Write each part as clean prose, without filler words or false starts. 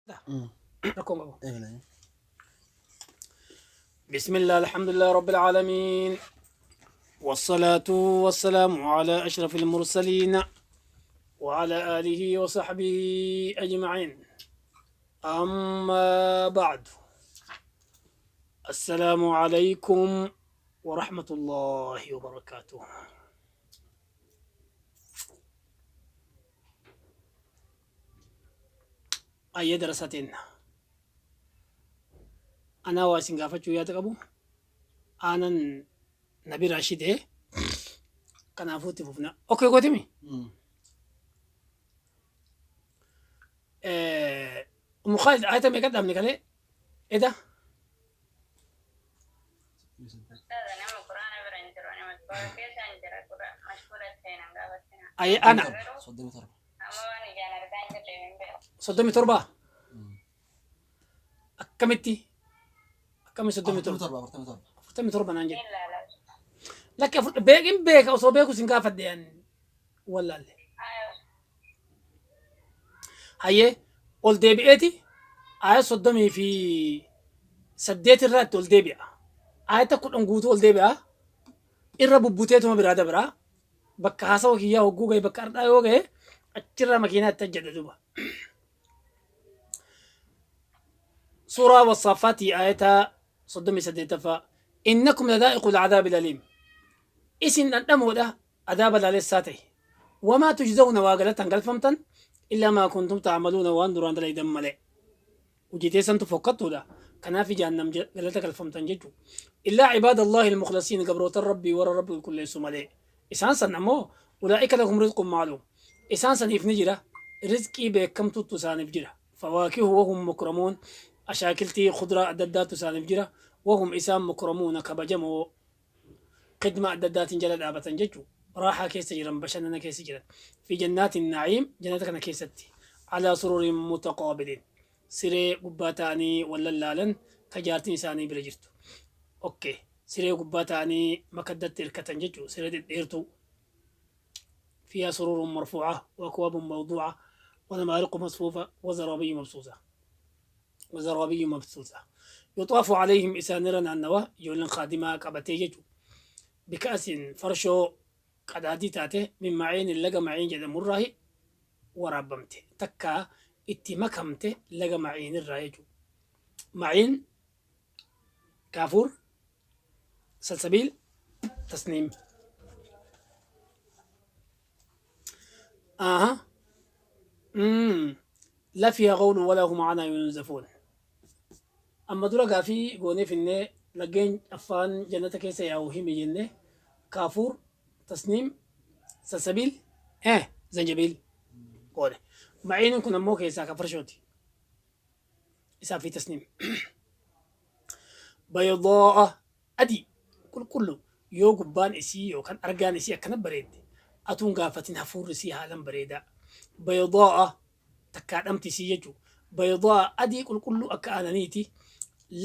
Rakkoon qabu. بسم الله الحمد لله رب العالمين والصلاة والسلام على أشرف المرسلين وعلى آله وصحبه أجمعين أما بعد السلام عليكم ورحمة الله وبركاته Ayyee darasaa teenna. Anaa waa isin gaafachuu yaada qabu. Aanan na biraa shidee. Kanaafuu itti fufna. Okay gootimi? Umu Khalid ayata meeqa dhaabne kalee? Eda? Ustaaza nama quraana bira hin jiru ani maskuura keessa hin jira qura maskuura ta'e nan gaafatina. Ayyee ana. Garuu 37. amma waan ijaan argaa hin jirre hin beeku. 37? Akkamitti? Akkami 37? 47 47. 47 naan jedhe. Hin laala. Lakki afur beekin beeka osoo beeku sin gaafadhe an wallaalle. Ayo. Hayyee ol deebi'eeti aaya 38 irraatti ol deebi'a. Aayata 10 guutuu ol deebi'a. Irra bubbuteetuma biraa dabra. Bakka haasawa kiyyaa hogguu gahe bakka ardhaa yoo gahe achirraa makiinaa itti ajjadha duuba. Suuraa Wassaaffaatii aayata 38ffaa. Innakum ladaa'iqul cadaabil aliim. Isin dhandhamoodha adaaba laalessaa ta'e. Wamaa tujzawna waa galata hin galfamtan illaa maa kuntum ta'amaluuna waan duraan dalaydan malee. Hojii teessantu fokkattuudha. Kanaafi jahannam galata galfamtan jechu. Illaa cibaadallaahi almukhlasiin gabrootan Rabbii warra Rabbi qulqulleessu malee. Isaan san ammoo ulaa'ika lahum rizqun ma'luum. Isaan saniif ni jira rizqii beekkamtuuttu isaaniif jira. Fawaakihu wahum mukramuun ashaakiltii khudraa adda addaattu isaaniif jira. Wahum isaan mukramuuna kabajamoo. Khidmaa adda addaatiin jala dhaabatan jechu raahaa keessa jiran bashannana keessa jiran fi jannaatin na'iim jannata kana keessatti alaa sururin mutaqaabiliin siree gubbaa ta'anii wal lallaalan ka jaartiin isaanii bira jirtu ok siree gubbaa ta'anii makaddatti irkatan jechu siree dhedheertuu fiihaa sururun marfuu'a wa akwaabun mawduu'a wa namaariqu masfuufa wa zaraabiyu mabsuusa Wazaraabiyyu mabsuusa. Yuxaafu alayhim isaanirra naannawa ijoolleen khaadimaa qabatee jechu. Bika'asin farshoo qadaadii taate min maciinin laga maciin jedhamurraahi waraabbamte. Takkaa itti makamte laga maciinirraa jechu. Maciin, kaafuur, salsabiil, tasniim. Aha. La fiiha gawlun walaa hum anhaa yunzafuun. Amma dura gaafii goonee finnee laggeen affaan jannata keessa yaa'u himi jenne kaafuur, tasniim, salsabiil, zanjabiil goone. Maciinin kun ammoo keessaa ka farshooti. Isaa fi tasniim. Baydaa'a adii qulqullu yoo gubbaan isii yookaan argaan isii akkana bareedde atuun gaafatin hafuurri isii haalan bareedaa. Baydaa'a takkaa dhamti isii jechuu baydaa'a adii qulqulluu akka aananiiti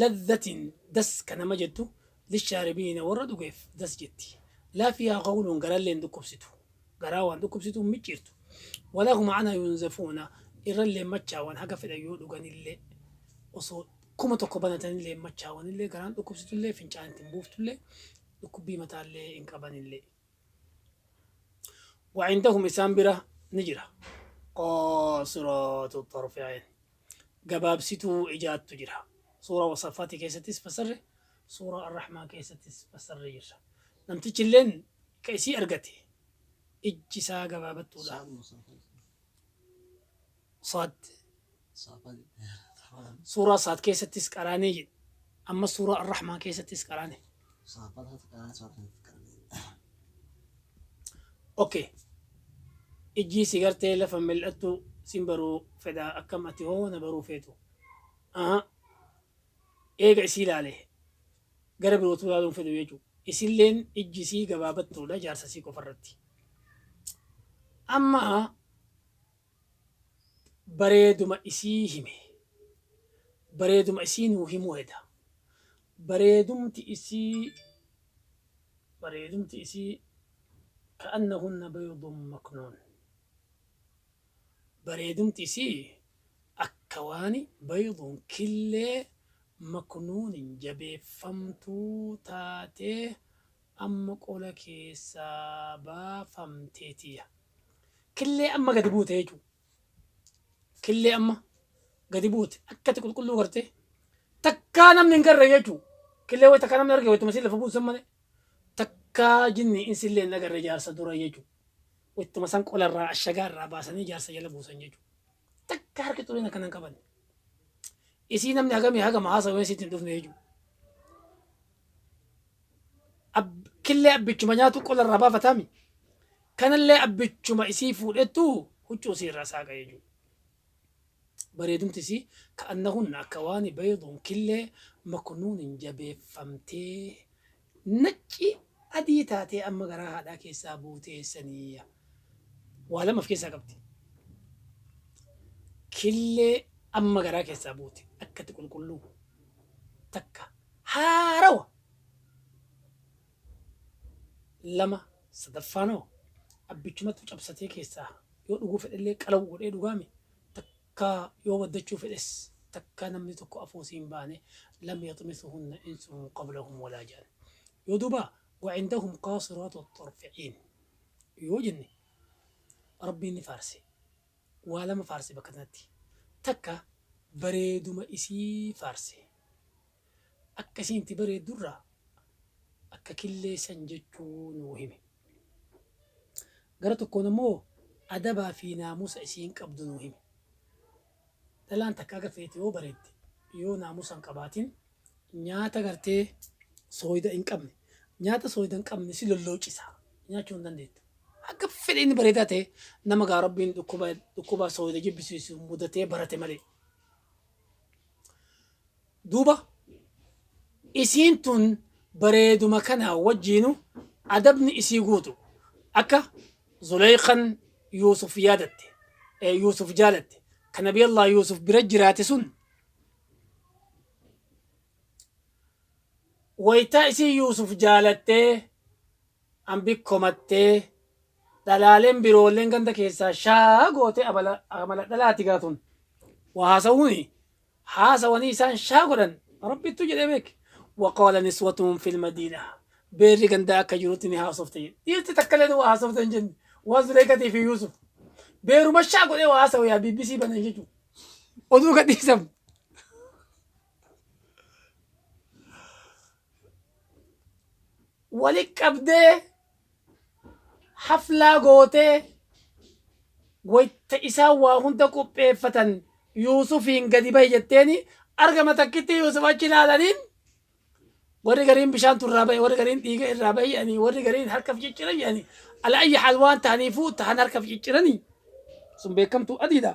ladhatin das ka nama jettu lishaaribiina warra dhugeef das jetti. Laa fiihaa gawluun garallee hin dhukkubsitu. Garaa waan dhukkubsitu hin micciirtu. Walaa hum anhaa yunzafuuna irrallee hin machaawan haga fedhan yoo dhuganillee osoo 1000 banatanillee hin machaawanillee garaan dhukkubsitullee fincaan itti hin buuftullee dhukkubbii mataallee hin qabanillee. Wacindahum isaan bira ni jira. Qaasiraatu xarfi ayn. Gabaabsituu ijaattu jira. Suuraa Wasaffaatii keessattis fassarre, suuraa Arrahmaan keessattis fassarre jirra. Namtichilleen ka isii argate ijji isaa gabaabattuudha. Saad. Suuraa Saad keessattis qaraanee jedhe. Amma suuraa Arrahmaan keessattis qaraane. Okay. Ijjii si gartee lafa mil'attu sin baruu fedha akkam ati hoo na baruu feetu. Aha. Eega isii laale gara birootuu laaluu hin fedhu jechuudha. Isilleen ijji isii gabaabattuudha jaarsa isii qofa irratti. Amma bareeduma isii hime. Bareeduma isii nuu himuu heda. Bareedumti isii bareedumti isii ka'annahunna baydun maknuun. Bareedumti isii Akka waan bayduun killee maknuunin jabeeffamtuu taatee amma qola keessaa baafamteetiya. Killee amma gadi buute jechuudha. Killee amma gadi buute akkatti qulqulluu gartee takkaa namni hin garre jechuudha. Killee wayi takkaa namni arge wayituma siin lafa buusan malee takkaa jinni insillee hin agarre jaarsa dura jechuudha. Wayituma san qolarraa ashagaa irraa baasanii jaarsa jala buusan jechuudha. Takka harki xuriin akkana hin qabanne. Isii namni hagamii hagama haasawee sitti hin dhufne jechuudha. Killee abbichuma nyaatu qola irraa baafataami. Kanallee abbichuma isii fuudhettu huccuu isii irraa saaqa jechuudha. Bareedumti isii ka'annahunna akka waan bayduun killee maknuunin jabeeffamtee nacci adii taatee amma garaa haadhaa keessaa buuteessanii waa lama of keessaa qabdi. Killee amma garaa keessaa buute akkatti qulqulluu takka haarawa lama sadaffaanoo abbichumatu cabsatee keessaa yoo dhuguu fedhellee qalawu godhee dhugaami takka yoo waddachuu fedhes takka namni tokko afoo siin baane lam yaxmisuhunna insun qablahum walaa jaan yoo duuba وعندهم قاصرات الطرف عين yoo jenne Rabbiin ni faarse waa lama faarse bakka tanatti takka bareeduma isii faarse akka isiin itti bareeddurraa akka killee san jechuu nuu hime gara tokkoon ammoo adabaa fi naamusa isiin qabdu nuu hime dhalaan takka aga feete yoo bareedde yoo naamusa hin qabaatin nyaata gartee sooyida hin qabne nyaata sooyida hin qabne si lolloocisa nyaachuu hin dandeettu. Akka fedhe inni bareedaa ta'e nama gaa Rabbiin dhukkuba dhukkuba sooyida jibbisiisu mudatee barate malee. Duuba isiin tun bareeduma kana wajjiinu adabni isii guutu akka Zuleykan Yuusuf yaadatte Yuusuf jaalatte ka Nabiyallah Yuusuf bira jiraate sun waytaa isiin Yuusuf jaalattee ambi komattee dhalaaleen biroolleen ganda keessaa shaa gootee abala amala dhalaati gaatun waa haasawuuni haasawanii isaan shaa godhan Rabbittu jedhee beek waqaala niswatun fil madiina beerri gandaa akka jirutti ni haasofte jedhe dhiirti takka illee waa haasofte hin jenne waan Zuleekatii fi Yuusuf beeruma shaa godhee waa haasawu yaa BBC banan jechuudha oduu gadhiisam wali qabdee haflaa gootee wayta isaan waa hunda qopheeffatan Yuusufiin gadi bahi jetteeni argama takkitti Yuusuf achi ilaalaniin warri gariin bishaan turraa bahe warri gariin dhiiga irraa bahe jedhanii warri gariin harkaf cicciran jedhanii ala ayyi haal waan ta'aniifuu tahan harkaf cicciranii sun beekamtuu adiidha.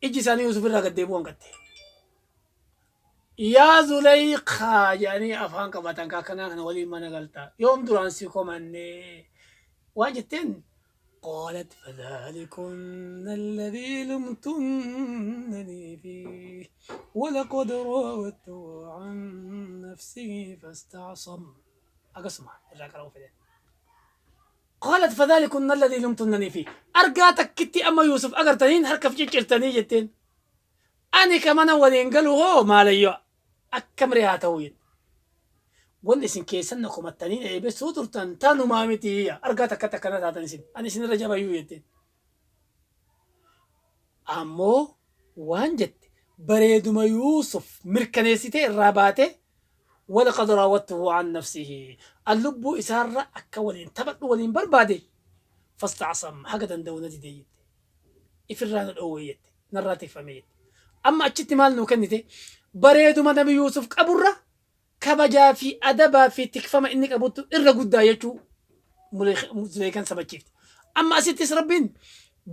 Ijji isaanii Yuusuf irraa gad deebi'uu hanqatte. Yaa Zuleykaa jedhanii afaan qabatan ka akkanaa kana waliin mana galta. Yoom duraan si komannee waan jetteen قالت فذلكن الذي لمتنني فيه ولقد راودته عن نفسه فاستعصم أقسمها irraa qara'uu fedhan. قالت فذلكن الذي لمتنني فيه argaa takkitti amma Yuusuf agartaniin harkaf ciccirtanii jetteen ani ka mana waliin galu hoo maalayyo akkam ree haa ta'u jette wanni isin keessan na komattanii na eebessuu turtan tanumaa miti argaa takkatti akkana taatan isin ani isinirra jabayyuu jetteen ammoo waan jette bareeduma Yuusuf mirkaneessitee irraa baate walaqad raawwattuhu an nafsihi an lubbuu isaarra akka waliin taphadhu waliin barbaade fasta'sam haga danda'u na didee jette ifirraa na dhoowwee jette narraa tikfame jette amma achitti maal nuu kennite bareeduma nabi Yuusuf qaburra kabajaa fi adabaa fi tikfama inni qabuttu irra guddaa jechuu Zuleekan sabachiifte amma asittis Rabbiin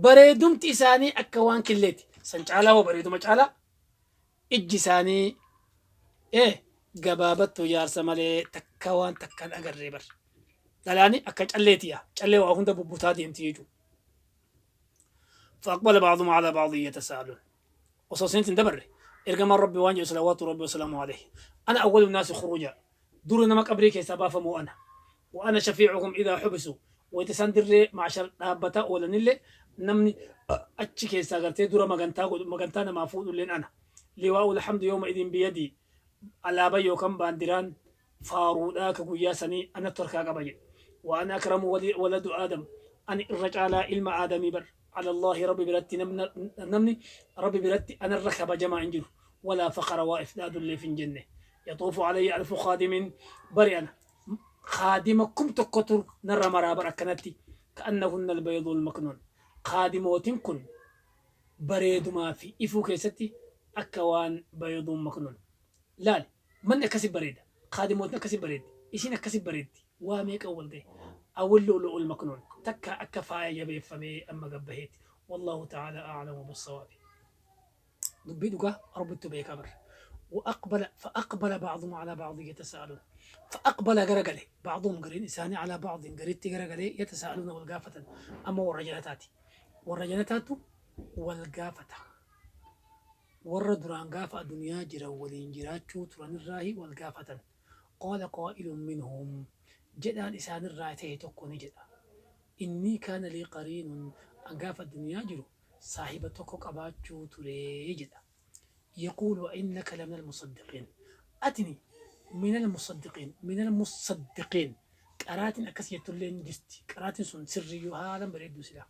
bareedumti isaanii akka waan killeeti san caalaa hoo bareeduma caalaa ijji isaanii gabaabattu jaarsa malee takka waan takkaan agarree bar dhalaani akka calleeti yaa callee waa hunda bubbutaa deemti jechuudha. فأقبل بعضهم على بعض يتساءلون osoo isinitti hin dabarre ergamaan Rabbi waan jedhu salawaatu Rabbi wasalaamu alayhi ana awwalu naasi khuruja dura nama qabrii keessaa baafamuu ana wa ana shafiicuhum idaa xubisu wayta isaan dirree macshar dhaabbataa oolanillee Namni achi keessaa gartee dura magantaa godhu, magantaa namaa fuudhulleen ana. Liwaa'ul hamdi yawma idin biyadii, alaabaa yookaan baandiraan faaruudhaa ka guyyaa sanii anattu harkaa qaba jedhe. Wa ana akramu waladu Aadam, ani irra caalaa ilma Aadamii bar. Ala Allaahi, Rabbi biratti, namni Rabbi biratti anarra kabajamaa hin jiru. Walaa faqara, waa if dhaadulleef hin jenne. Yaxuufu alayya alfu khaadimin, bari ana khaadima 1000tu narra maraa bar akkanatti. Ka'annahunna albaydul maknuun, khaadimootin kun bareedumaa fi ifuu keessatti akka waan bayduun maknuun. Laali, manni akkasi bareeda, khaadimootin akkasi bareeddi, isiin akkasi bareeddi, waa meeqan wal gahe. Awil lu'lu'ul maknuun, takka akka faaya jabeeffamee amma gabbaheeti. Wallaahu ta'ala a'lamu bissawaabi. Dubbii dhugaa Rabbittu beekaa bar. وأقبل فأقبل بعضهم على بعض يتساءلون. فأقبل garagale، بعضهم gariin isaanii، على بعض gariitti garagalee، يتساءلون wal gaafatan. Amma warra janataati, warra janataatu wal gaafata. Warra duraan gaafa addunyaa jiran waliin jiraachuu turanirraahi wal gaafatan. قال قائل منهم, jedhaan isaanirraa ta'e tokko ni jedha: إني كان لي قرين, an gaafa addunyaa jiru saahiba tokko qabaachuu turee jedha. يقول أئنك لمن المصدقين, atini من المصدقين. من المصدقين qaraatiin akkas jettullee ni jirti. Qaraatiin sun sirriyyuu haalan bareedduu sila.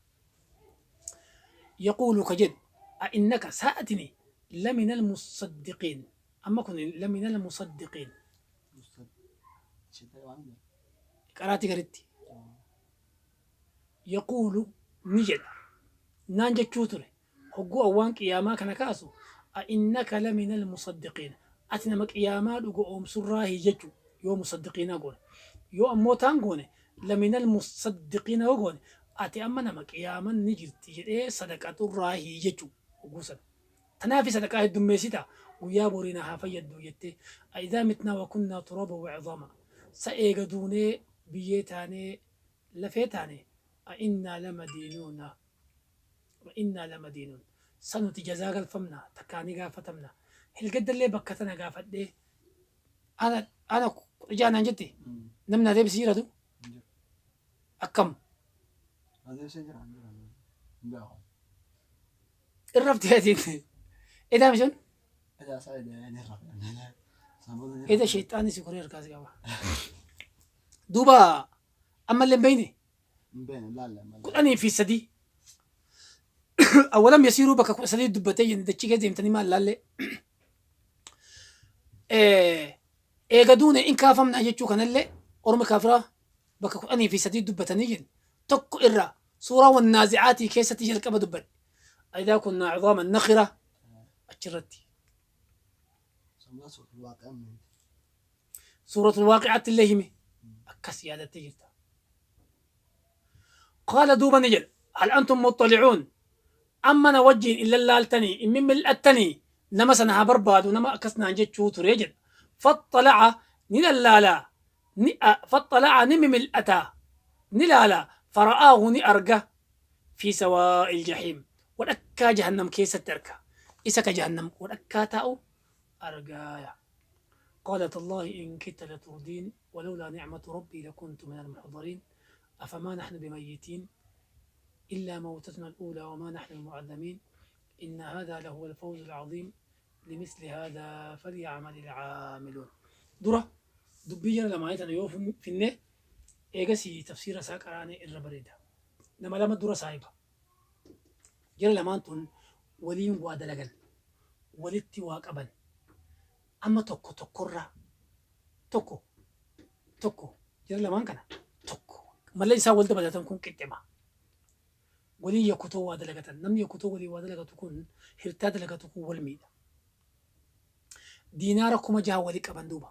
يقول ka jedhu: أئنك, saa atini لمن المصدقين. Amma kun لمن المصدقين qaraatii garitti. يقول ni jedha, naan jechuu ture hogguu awwaan qiyaamaa kana kaasu: أئنك لمن المصدقين, ati nama qiyaamaa dhugo oomsurraahi jechu yoo musaddiqiina goone. Yoo ammoo taan goone, لمن المصدقين yoo goone, ati amma nama qiyaaman ni jirti jedhee sadaqaturraahi jechu hogguu sana. Tanaafi sadaqaa heddummeessita, guyyaa boriina haa fayyaddu jettee. أئذا متنا وكنا ترابا وعظاما, sa eega duunee biyyee taanee lafee taane, أئنا لمدينون, وإنا لمدينون, sa nuti jazaa galfamna, takkaa ni gaafatamna? Hilgaddallee bakka tana gaafadhee ana 16 naan jette. Namni na deebisii jiratu akkam? Adeemsa jira jira hin beeku. Irrafti atiin edaa mison. Edaa isaa edaa ni rafe. Sababu eda sheexaanni si koree harkaa si qaba. Duuba ammallee hin beeyne. Hin beekne, laalle malee. 13. أولم يسيروا, bakka 13 dubbatee jenne. Dachii keessa deemtanii maal laallee eega duune in kaafamna jechuu kanallee orma kaafiraa bakka 13 dubbatanii jenne. Tokko irraa suuraa والنازعات keessatti jalqaba dubbadhe, أئذا كنا عظاما نخرة, achirratti. Sababu suuratul waaqaa. Suuratul waaqicaatti illee hime. Akkas yaadattee jirta. قال, duuba ni jedha: هل أنتم مطلعون, amma na wajjiin illa laaltanii immin mil'attanii nama sana haa barbaadu, nama akkas naan jechuu ture jedha. فاطلع, ni lallaalaa, ni فاطلع, ni mimil'ataa, ni laala. فرآه, ni arga, في سواء الجحيم, wadhakkaa jahannam keessatti arga. Isa ka jahannam wadhakkaa taa'u argaaya. قال تالله إن كدت لتردين ولولا نعمة ربي لكنت من المحضرين أفما نحن بميتين إلا موتتنا الأولى وما نحن بمعذبين إن هذا لهو الفوز العظيم لمثل هذا فليعمل العاملون. Dura dubbii jara lamaanii tana yoo finne, eegasii tafsiira isaa qaraanee irra bareeda. Nama lama dura saahiba. Jara lamaan tun waliin waa dalagan, walitti waa qaban. Amma tokko tokkorra, tokko tokko, jara lamaan kana tokko mallee isaan wal dabalatan kun qixxima. Waliin yakkutoo waa dalagatan. Namni yakkutoo waliin waa dalagatu kun, hirtaa dalagatu kun wal miidha. Diinaara 6000 walii qaban duuba.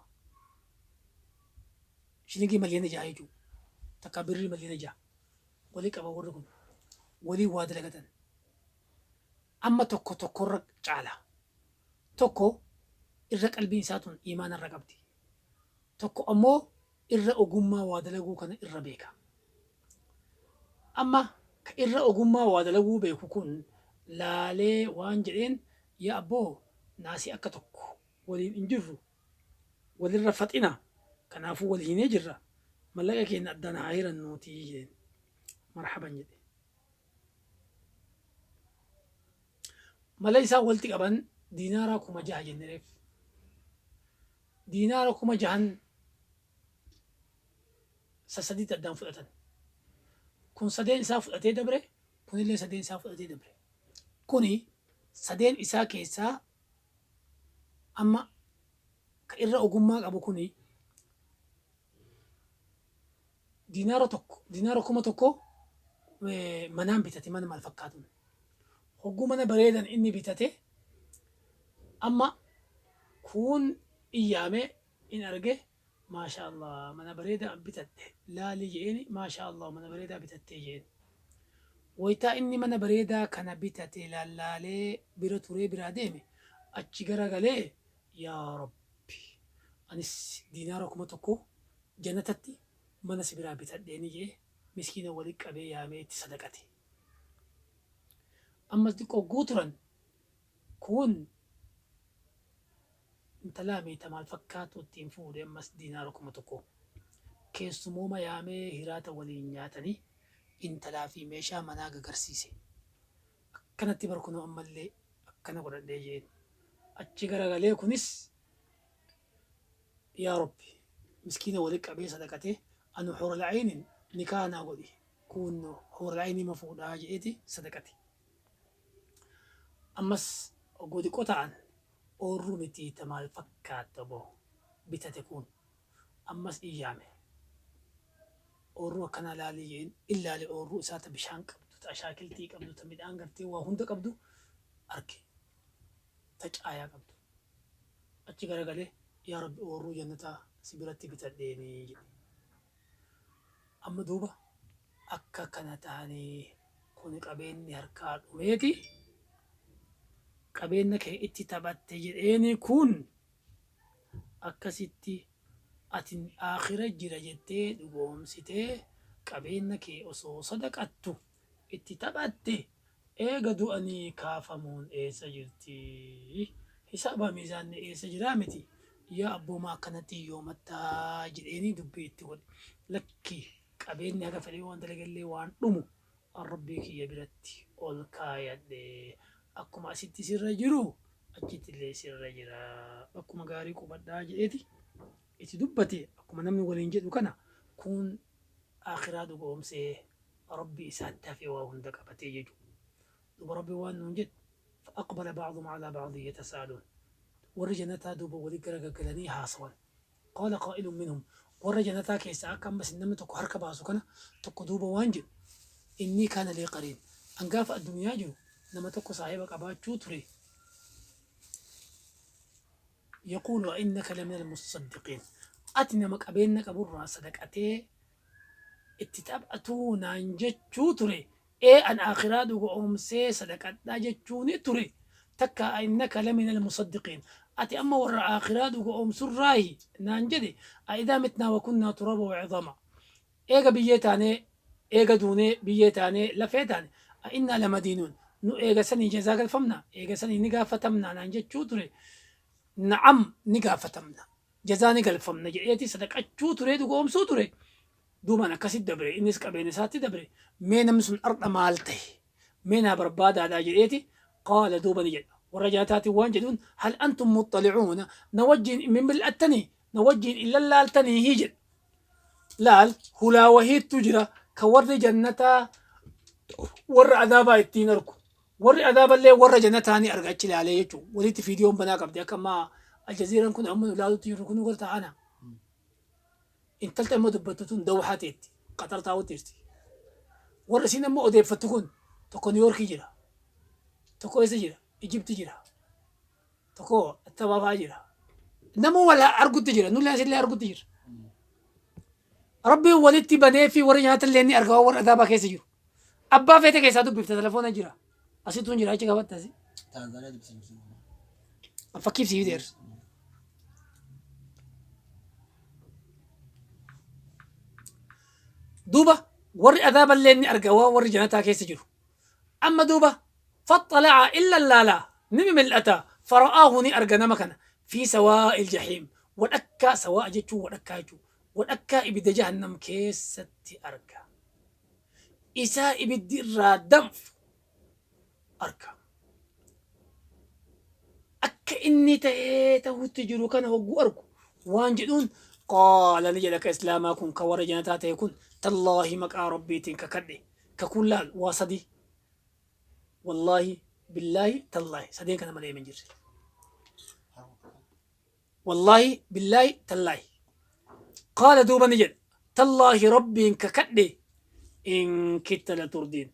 Shilingii 6 miliyoona jechuudha. Takka birrii 6 miliyoona walii qaban warri kun. Waliin waa dalagatan. Amma tokko tokkorra caala. Tokko irra qalbiin isaa tun imaana irra qabdi. Tokko ammoo irra ogummaa waa dalaguu kana irra beeka. Amma ka irra ogummaa waa dalaguu beeku kun laalee waan jedheen: yaa abboo, naasii akka tokko waliin hin jirru, walirra faxina, kanaafuu wal hiinee jirra, mallaqa keenya addaan haa hirannuutii jedheen. Marhaban jedhe. Mala isaan walitti qaban diinaara 6000 jenne reef. Diinaara 6000 sassadiitti addaan fudhatan. Kun sadeen isaa fudhatee dabre, kunillee sadeen isaa fudhatee dabre. Kuni sadeen isaa keessaa amma ka irra ogummaa qabu kuni diinaara tokko diinaara 1000 manaan bitate mana maal fakkaatuun. Hogguu mana bareedan inni bitate amma kuun iyyaame in arge maasha Allah mana bareedaa bitadhe laali je'eeni maasha Allah mana bareedaa bitattee je'een. Waytaa inni mana bareedaa kana bitate laallaalee bira turee biraa deeme achi garagalee yaa Rabbi anis diinaara 1000 jannatatti mana si biraa bitadheeni je'e miskiina wali qabee yaamee itti sadaqate. Ammas xiqqoo hogguu turan kuun intalaa meeta maal fakkaatu ittiin fuudhe ammas diinaara 1000 keessumooma yaamee hiraata waliin nyaatanii intalaa fi meeshaa manaa gagarsiise. Akkanatti bar kunoo ammallee akkana godhadhee jeen. Achi garagalee kunis yaa Rabbi miskiina wali qabee sadaqatee anu huural ayniin nikaa naa godhi kuunno huural aynii ma fuudhaa je'eeti sadaqate. Ammas hogguu xiqqoo ta'an oorruu miti ta maal fakkaatta boo bitate kuun ammas iyyaame. Oorruu akkanaa laalii je'een illaale oorruu isaa ta bishaan qabdu ta ashaakiltii qabdu ta midhaan gartee waa hunda qabdu arge ta caayaa qabdu. Achi garagalee yaa Rabbi oorruu jannataa si biratti bitadheenii jedhe. Amma duuba akka kana tahanii kuni qabeenni harkaa dhumeeti qabeenna kee itti taphatte jedheeni kun akkasitti atin aakhira jira jettee dhugoomsitee qabeenna kee osoo sadaqattu itti taphatte eega du'anii kaafamuun eessa jirti hisaabaa miizaanni eessa jiraa miti yaa abboomaa akkanatti hiyyoomattaa jedheenii dubbii itti godhe lakki qabeenni haga fedhe waan dalagellee waan dhumu an rabbii kiyya biratti ol kaayadhe akkuma asitti sirra jiru achittillee sirra jira bakkuma gaarii qubadhaa jedheeti itti dubbate akkuma namni waliin jedhu kana kun aakhiraa dhugoomsee rabbi isaatti hafee waa hunda qabatee jechu duuba rabbi waan nuun jedhe fa'aqbala ba'duhum alaa ba'din yatasaaluun warri jannataa duuba wali garagagalanii haasawan qaala qaa'ilun minhum warra jannataa keessaa akka amma isin namni tokko harka baasu kana tokko duuba waan jedhu innii kaana lii qariin an gaafa addunyaa jiru nama tokko saahiba qabaachuu ture yaquulu a innaka laminal musaddiqiin ati nama qabeenna qaburraa sadaqatee itti taphatuu naan jechuu ture ee an aakhiraa dhugo'oomsee sadaqadhaa jechuuni ture takka a innaka laminal musaddiqiin ati amma warra aakhiraa dhugo'oomsurraahi naan jedhe a idaa mitnaa wa kunnaa turaba wa cidaama eega biyyee taanee eega duunee biyyee taanee lafee taane a innaa lamadiinuun nu eega sanii jazaa galfamna eega sanii ni gaafatamna naan jechuu ture na'am ni gaafatamna jazaa ni galfamna jedheeti sadaqachuu turee dhugoomsuu ture duubaan akkasitti dabre innis qabeenya isaatti dabre mee namni sun ardha maal ta'e mee naa barbaadaadhaa jedheeti qaala duuba ni jedha warra jannataatiin waan jedhuun hal antum muxxalicuuna na wajjiin min mil'attanii na wajjiin in lallaaltanii hii jedha laal hulaa wahiittu jira ka warri jannataa warra adaabaa ittiin argu warri adaaballee warra jannataa ni arga achi ilaalee jechuun walitti fiidiyoon banaa qabdi akka ammaa aljaziiraan kun amma nu ilaalutti jirru kun garta ana intalti amma dubbattu tun dawxaa teetti qaxar taa'utti jirti warri isiin amma odeeffattu kun tokko niiwoorkii jira tokko eessa jira Ijipti jira tokko attabaafaa jira namuu wal argutti jira nullee asillee argutti jira Rabbiin walitti banee fi warri nyaata illee ni arga warra adaabaa keessa jiru. Abbaa feete keessaa dubbifta telefoona jira. Asittuun jira achi qabatta asi. Taanzaaniyaa dubbisa jirtu. Fakkiif sii fideera. Duuba warri adaaba illee ni arga waan warri janataa keessa jiru. Amma duuba faxxala'a illa laalaa ni mimil'ata fara'aahu ni arga nama kana fi sawaa'il jahiim wadhakkaa sawaa'a jechuun wadhakkaa jechuudha. Wadhakkaa ibidda jahannam keessatti arga. Isaa ibiddi irraa danfu arga. inni ta'ee ta'utti jiru kana hogguu argu waan jedhuun qaala ni jedha ka islaamaa kun ka warra jannataa ta'e kun tallaahi maqaa rabbiitiin kakadhe kakuun laal waa sadii wallaahi billaahi tallaahi sadeen kana malee hin jirre wallaahi billaahi tallaahi qaala duuba ni jedha tallaahi rabbiin kakadhe in kitta la turdiin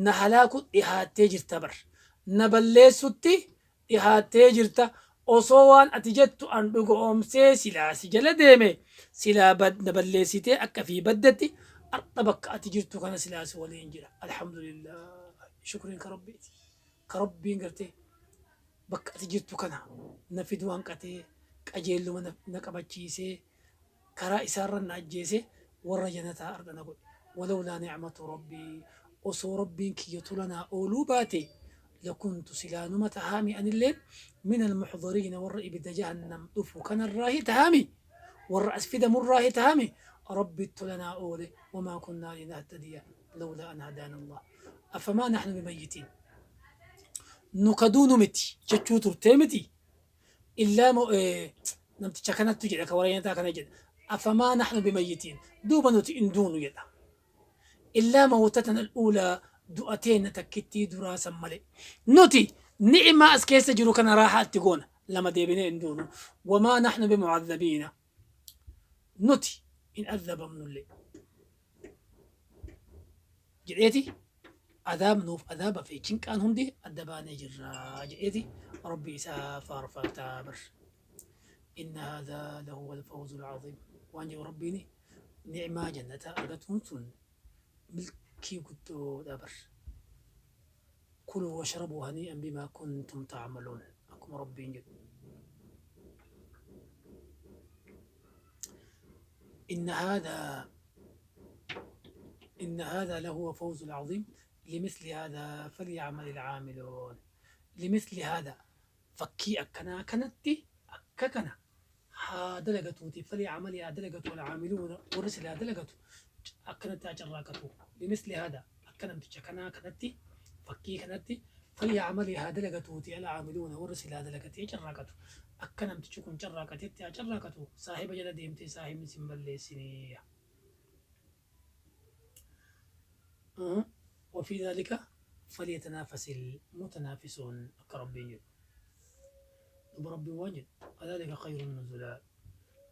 na halaaku dhihaattee jirta bar na balleessutti dhihaattee jirta osoo waan ati jettu an dhugoomsee silaa si jala deeme silaa na balleessitee akka fi baddetti ardha bakka ati jirtu kana silaa si waliin jira alhamdulillah shukriin ka rabbiiti ka rabbiin gartee bakka ati jirtu kana na fiduu hanqatee qajeelluma na qabachiisee karaa isaarra na ajjeese warra janataa ardha na godhe walawlaa nicmatu rabbii osoo rabbiin kiyya tola naa ooluu baate lakuntu silaanuma tahaami anilleen min almuxdariina warra ibidda jahannam dhufu kanarraahi tahaami warra as fidamurraahi tahaami rabbi tola naa oole wamaa kunnaa linahtadiya lawlaa an hadaana allah afamaa naxnu bimayyitiin nu kaduunu miti jechuu turtee miti illaa namticha kanattu jedha ka warra nyaataa kana jedha afamaa naxnu bimayyitiin duuba nuti hin duunu jedha illaa mawtatana al'uulaa du'a teenna takkittii duraa san malee nuti ni'imaa as keessa jiru kana raahaa itti goona lama deebinee hin duunu wamaa naxnu bimucadhabiina nuti hin adhabamnullee jedheeti adaabnuuf adaaba fi cinqaan hundi adda baanee jirra jedheeti rabbi isaa faarfataa bar inna haadhaa lahuwa alfawzu alcaziim waan jedhu rabbiin nicmaa jannataa argatuun sun milkii guddoodha bar kuluu washrabuu hanii'an bimaa kuntum tacmaluun akkuma rabbiin jedhu إن هذا إن هذا لهو فوز العظيم لمثل هذا فليعمل العاملون لمثل هذا فكي أكنا كنتي أككنا ها دلقتوتي فليعمل يا دلقتو العاملون ورسل دلقتو أكنت أجراكتو لمثل هذا أكنم تشكنا كنتي فكي كنتي فليعمل يا دلقتوتي العاملون ورسل دلقتي أجراكتو akka namtichi kun carraaqatetti haa carraaqatu saahiba jala deemtee saahibni sin balleessinee. وفي ذلك فليتنافس المتنافسون akka rabbiin jedhu. Duba rabbiin waan jedhu أذلك خير نزلا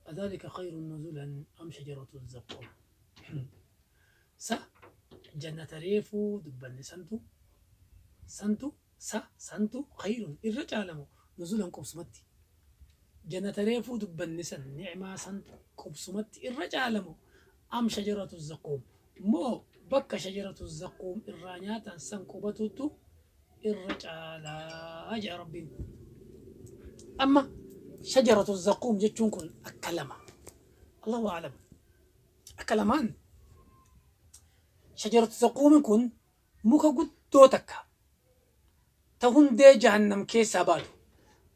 أذلك خير نزلا أم شجرة الزقوم sa jannata reefuu dubbanne santu santu sa santu khayrun irra caalamu nuzulan qubsumatti jannata reefuu dubbanne san ni'maa santu qubsumatti irra caalamu am shajaratu zaquum moo bakka shajaratu zaquum irraa nyaatan san qubatutu irra caalaa jedha rabbiin amma shajaratu zaquum jechuun kun akka lama allahu aclam akka lamaan shajaratu zaquumin kun muka guddoo takka ta hundee jahannam keessaa baatu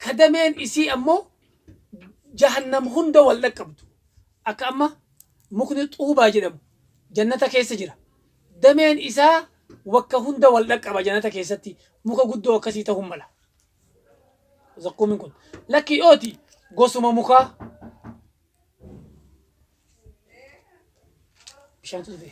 ka dameen isii ammoo jahannam hunda wal dhaqqabdu akka amma mukni xuubaa jedhamu jannata keessa jira dameen isaa wakka hunda wal dhaqqaba jannata keessatti muka guddoo akkasii ta'uu mala zaquumin kun lakkii ooti gosuma mukaa bishaantu dhufe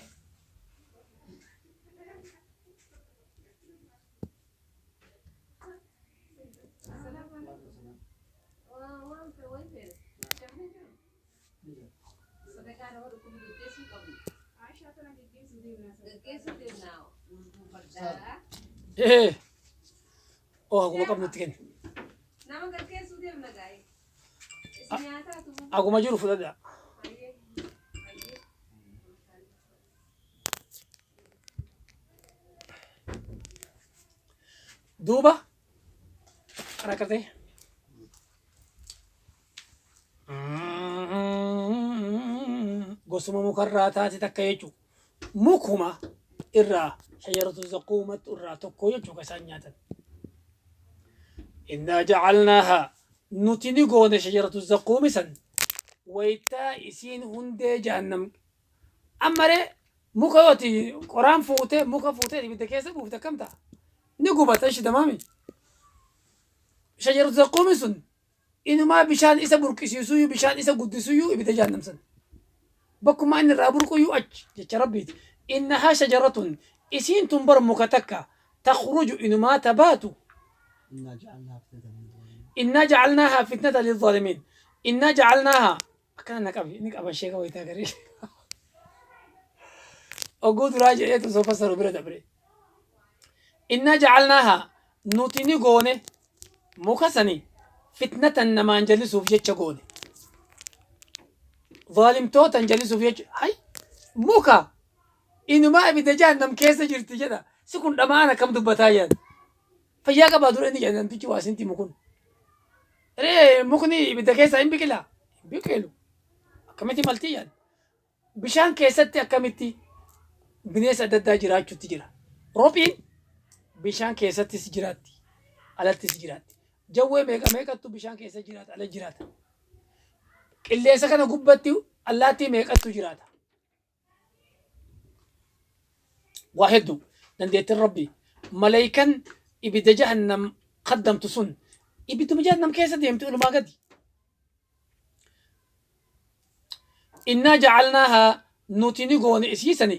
ee oo haguma qabnutti kenni Nama gaggeessuu deemna gaa'e. Isin nyaataatu. Haguma jiru fudhadha. Hayyee. Hayyee. Duuba rakkate gosuma mukarraa taate takka jechuu mukuma irraa shajaratu zaquumatu irraa tokko jechuu ka isaan nyaatan innaa jacalnaahaa nuti ni goone shajaratu zaquumi san waytaa isiin hundee jahannam ammaree muka yooti qoraan fuute muka fuutee ibidda keessa buufte akkam ta'a ni gubata ishi tamaami shajaratu zaquumi sun Inumaa bishaan isa burqisiisuyyuu bishaan isa guddisuyyuu ibidda jahannam san. Bakkuma inni irraa burquyyuu achi jecha Rabbiiti. Innahaa shajaratun isiin tun bar muka takka takhruju inumaa tabaatu. إنا جعلناها فتنة Innaa jacalnaahaa للظالمين fitnata lilzaalimiin. Innaa jacalnaahaa akkana na qabi inni qaban sheeka wayitaa garii. Oguu duraa jedheetu osoo fassaru bira dabre. Innaa jacalnaahaa nuti ni goone muka sani fitnatan namaan jallisuuf jecha goone. Zaalimtootan jallisuuf jecha hay muka inumaa ibidda jahannam keessa jirti jedha. Si kun dhama'aan akkam dubbataa jedhan. Fayyaa qabaa dura inni jedhan namtichi waa isinti mukun. Ree mukni ibidda keessa hin biqilaa? Hin biqilu. Akkamitti maltii jedhan. Bishaan keessatti akkamitti bineensa adda addaa jiraachuutti jira. Rophiin bishaan keessattis jiraatti. Alattis jiraatti. Jawwee meeqa meeqattu bishaan keessa jiraata ala jiraata. Qilleensa kana gubbatti allaattii meeqattu jiraata. Waa hedduu dandeettiin Rabbi maleeykan ibidda jahannam qaddamtu sun ibidduma jahannam keessa deemti olumaa gadi. Innaa jacalnaahaa nuti ni goone isiisani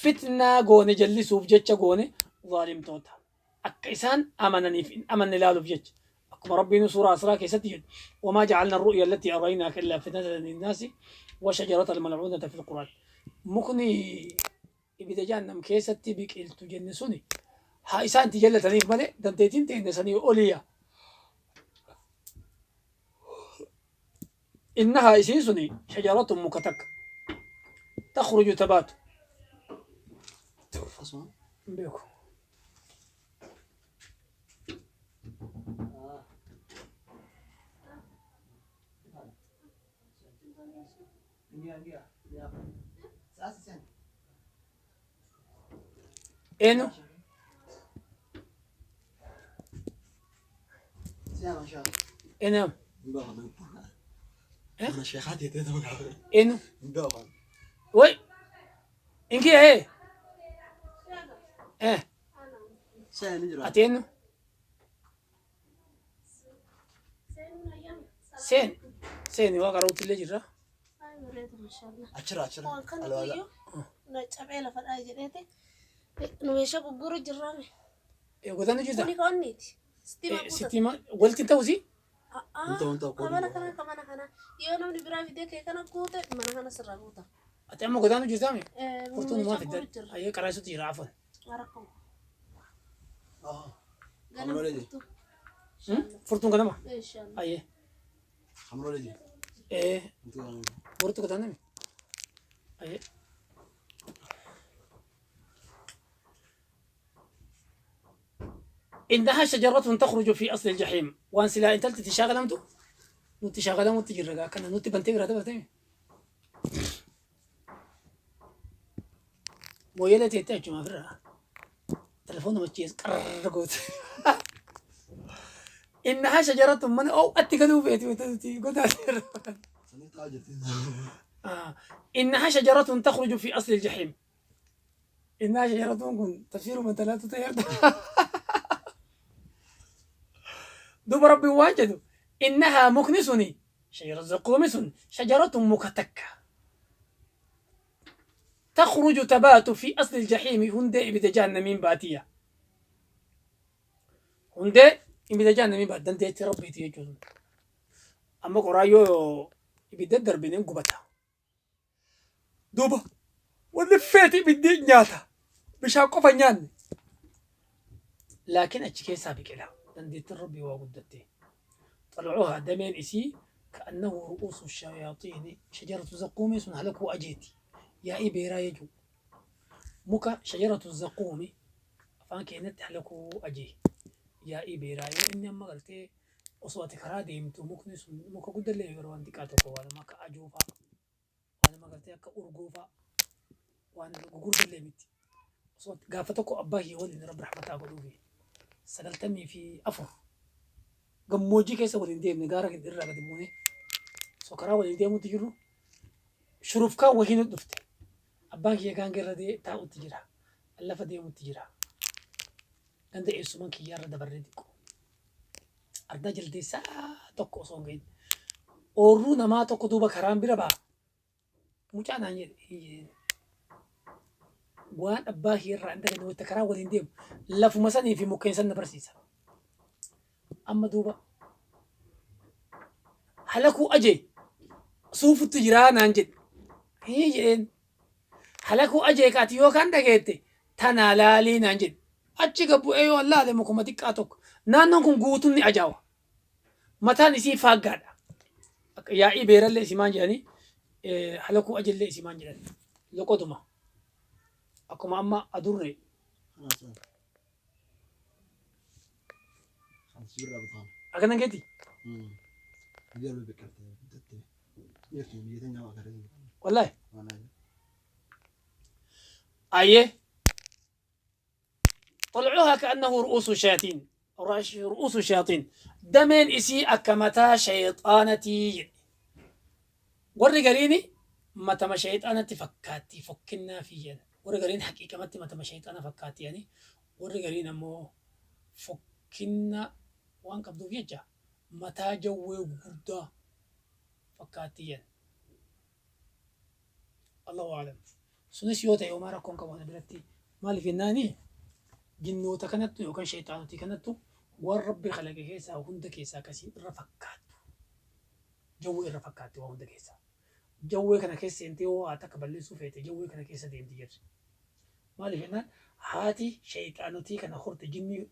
fitnaa goone jallisuuf jecha goone zaalimtoota. Akka isaan amananiif hin amanne ilaaluuf jecha. Akkuma Rabbiin suuraa Asraa keessatti jedhu wamaa jacalna ru'ya allatii araynaaka illaa fitnatan linnaasi wa shajarata almalcuunata fil quraan. Mukni ibidda jahannam keessatti biqiltu jenne suni haa isaan itti jallataniif malee dandeettiin teenne sanii oliya. Innahaa isiin suni shajaratun muka takka takhruju tabaatu. أسمع Hin beeku. Eenyu? Eenyu? Eh? أنا شيخاتي تدوق Eenyu? ندوق Way! Inkiya ee? Eh, سنة نجرا ati eenyu? Seen. Seeni waa qarawutti illee jirra. عشرة عشرة Waan kana الولاء iyyuu na cabee lafa dhaa jedheeti nu meeshaa gurguru jirraame. Godaannu jirta? Kuni kaonniiti. Sitti Eh, maquuta. Sitti ma walitti hin ta'usi? Inta wanta Ka mana kana ka mana kana yoo namni biraa fidee kee kana guute mana kana sirraa guuta. Ati amma godaannu jirtaame? Nu Furtuun maa meeshaa fiddan? gurguru jirra. Ayyee qaraasutti jira afwan. Rakkoo. اه Ganama Amrolee ji. furtuu. Furtuun ganama? Inshallah. Ayyee. خمرو لي Eh, انت borutti godaanname? Ayyee. إنها شجرة تخرج في أصل الجحيم وان سلا انت تشاغلمتو نوتي شاغلمتو تجرا كان نوتي بنتي غرا تبرتي مويلة تيتاج ما فرا تلفون ما تشيز قرقوت إنها شجرة من أو أتكلو بيتي وتوتي قلت سنة تاجر إنها شجرة تخرج في أصل الجحيم إنها شجرة كن تفسير من ثلاثة تيار دوب ربي واجد إنها مكنسني شجرة زقومس شجرة مكتكة تخرج تبات في أصل الجحيم هندي إبدا جهنم باتية هندي إبدا جهنم بات دندي ربي تيجون أما قرايو إبدا دربين قبتها دوبا واللي ibiddi nyaata bishaan qofa hin nyaanne laakiin achi keessaa biqila dandeettiin rabbii waa guddatte طلعوها dameen isii كأنه رؤوس الشياطين شجرة زقوم sun halakuu ajeeti yaa'ii beeraa jechuu muka shajaratu zaquumi afaan keenyatti halakuu ajee yaa'ii beeraa yoo inni amma galtee osoo ati karaa deemtu mukni sun muka guddallee yeroo waan xiqqaa tokko waan akka ajoofaa waan nama galtee akka urgoofaa waan gugurdallee miti osoo gaafa tokko abbaa kiyya waliin rabbi rahmataa godhuufi 94 gammoojjii keessa waliin deemne gaara irraa gadi buune osoo karaa waliin deemuutti jirru shurufkaan wahii nu dhufte abbaan kiyya gaanga irra taa'utti jira lafa deemutti jira ganda eessuman kiyyaarra dabarree xiqqoo Ardaa jaldeessaa tokko osoo hin gahin. Oorruu namaa tokko duuba karaan bira ba'a. Mucaa naan jedhe hin jedheen. Waan abbaa kiyya irraa hin daganne wayita karaa waliin deemu lafuma sanii fi mukkeen san na barsiisa. Amma duuba halakuu aje suufutti jiraa naan jedhe. Hii jedheen. Halakuu ajee ka ati yookaan dhageette tanaa laalii naan jedhe. Achi gad bu'ee yoo an laale mukuma xiqqaa tokko. Naannoon kun guutuun ni ajaawa. Mataan isii faaggaadha. Akka yaa'ii beerallee isimaan jedhanii halakuu ajellee isimaan jedhan. Loqoduma. Akkuma amma adurree. خلاص خلاص برا بطال Akkana keeti. قالوا بكرت يرتي ميتين وكرتين Wallaahi. وانا Ayyee. طلعوها كأنه رؤوس شياطين رؤوس شياطين دمين إسي أكمتا شيطانتي warri gariini matama shayxaanatti fakkaatti fokkinnaa fi jedhan. Warri gariin haqiiqamatti matama shayxaana fakkaatti jedhani. Warri gariin ammoo fokkinna waan qabduuf jecha mataa jawwee gurguddaa fakkaatti jedhan. Allahu a'lam. Sunis yoo ta'e homaa rakkoon qabu ana biratti. Maaliif jennaani jinnoota kanattu yookaan shayxaanotii kanattu waan Rabbi kalaqe keessaa hunda keessaa akkasiin irra fakkaattu. Jawwee irra fakkaatti waa hunda keessaa. Jawwee kana keessa seentee yoo waa takka balleessuu feete jawwee kana keessa deemti jirti. Maaliif jennaan haati shayxaanotii kana horte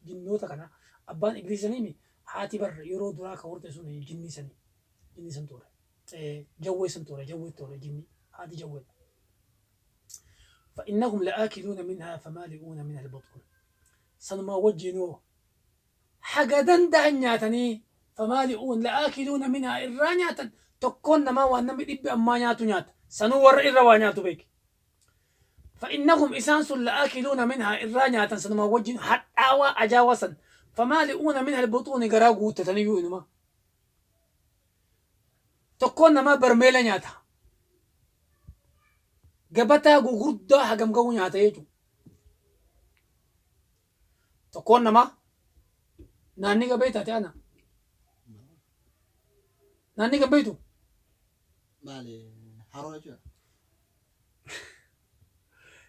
jinnoota kana abbaan ibliisaniimi haati bar yeroo duraa ka horte sun jinnii sani. Jinnii san ture. Jawwee san ture jawwee ture jinnii haati jawwee. فإنهم لآكلون منها فمالئون منها البطون. سنما وجنوه حاجة danda'an nyaatanii فمالئون لآكلون منها irraa nyaatan tokkoon namaa waan namni dhibbi ammaa nyaatu nyaata sanuu warra irra waa nyaatu beeki. فإنهم إسان سن لآكلون منها irraa nyaatan sanumaa wajjin hadhaawaa ajaawaa san فمالئون منها البطون garaa guuttataniyyuu inuma. Tokkoon namaa barmeela nyaata. Gabataa gugurdaa hagam ga'u nyaata jechuudha. Tokkoon namaa naanni gabee taate ana. Naanni gabeetu مالي حروجة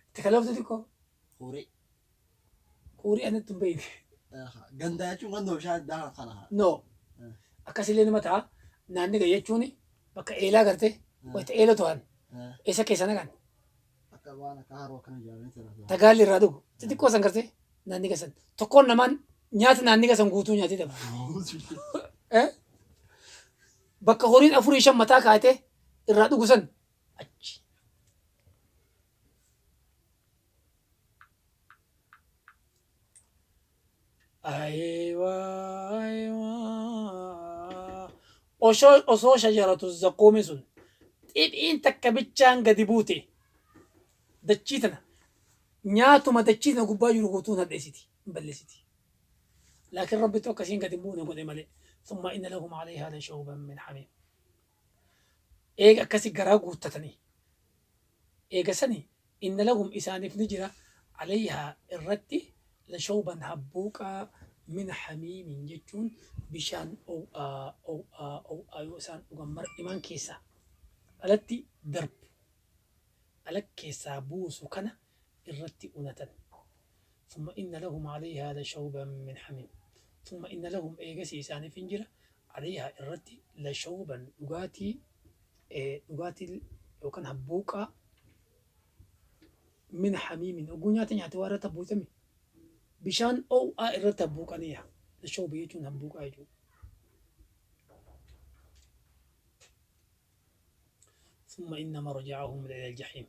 itti kalaftu xiqqoo خوري kuurii anatti hin beeyne. غندا غندو بشان دار خلاها No. Akkasillee nama ta'a. Naanni ga jechuun bakka eelaa gartee wayita eela to'an eessa keessa naqan akka waan akka haroo akkana ijaaranii jira. tagaalli irraa dhugu xixiqqoo san gartee naanni gasan tokkoon namaan nyaata naanni gasan guutuu nyaatee dabra. Eh? Bakka horiin afurii shan mataa kaa'atee irraa dhugu san achi. Ayiwaa ayiwaa. Osoo shajaratu zaquumi sun xiphiin takka bichaan gadi buute dachii tana nyaatuma dachii tana gubbaa jiru guutuun hadheessiti hin balleessiti. Laakiin Rabbitu akkasiin gadi hin buune godhe malee. Thumma inna lahum alayhaa lashawban min hamiim. Eega akkasi garaa guuttatanii eega sani inna lahum isaaniif ni jira alayhaa irratti lashawban habbuuqaa min hamiimin jechuun bishaan ow'aa ow'aa ow'aa yoo isaan dhugan mar'imaan keessaa alatti darbu ala keessaa buusu kana irratti unatan. ثم إن لهم عليها لشوبا من حميم ثم إن لهم إيجاسي إساني فنجرة عليها الرتي لشوبا dhugaatii dhugaatii yookaan habbuuqaa min hamiimin oguu nyaata nyaate waa irratti habbuuqame bishaan ow'aa irratti habbuuqaniya lashawba jechuun habbuuqaa jechuudha. ثم إن مرجعهم إلى الجحيم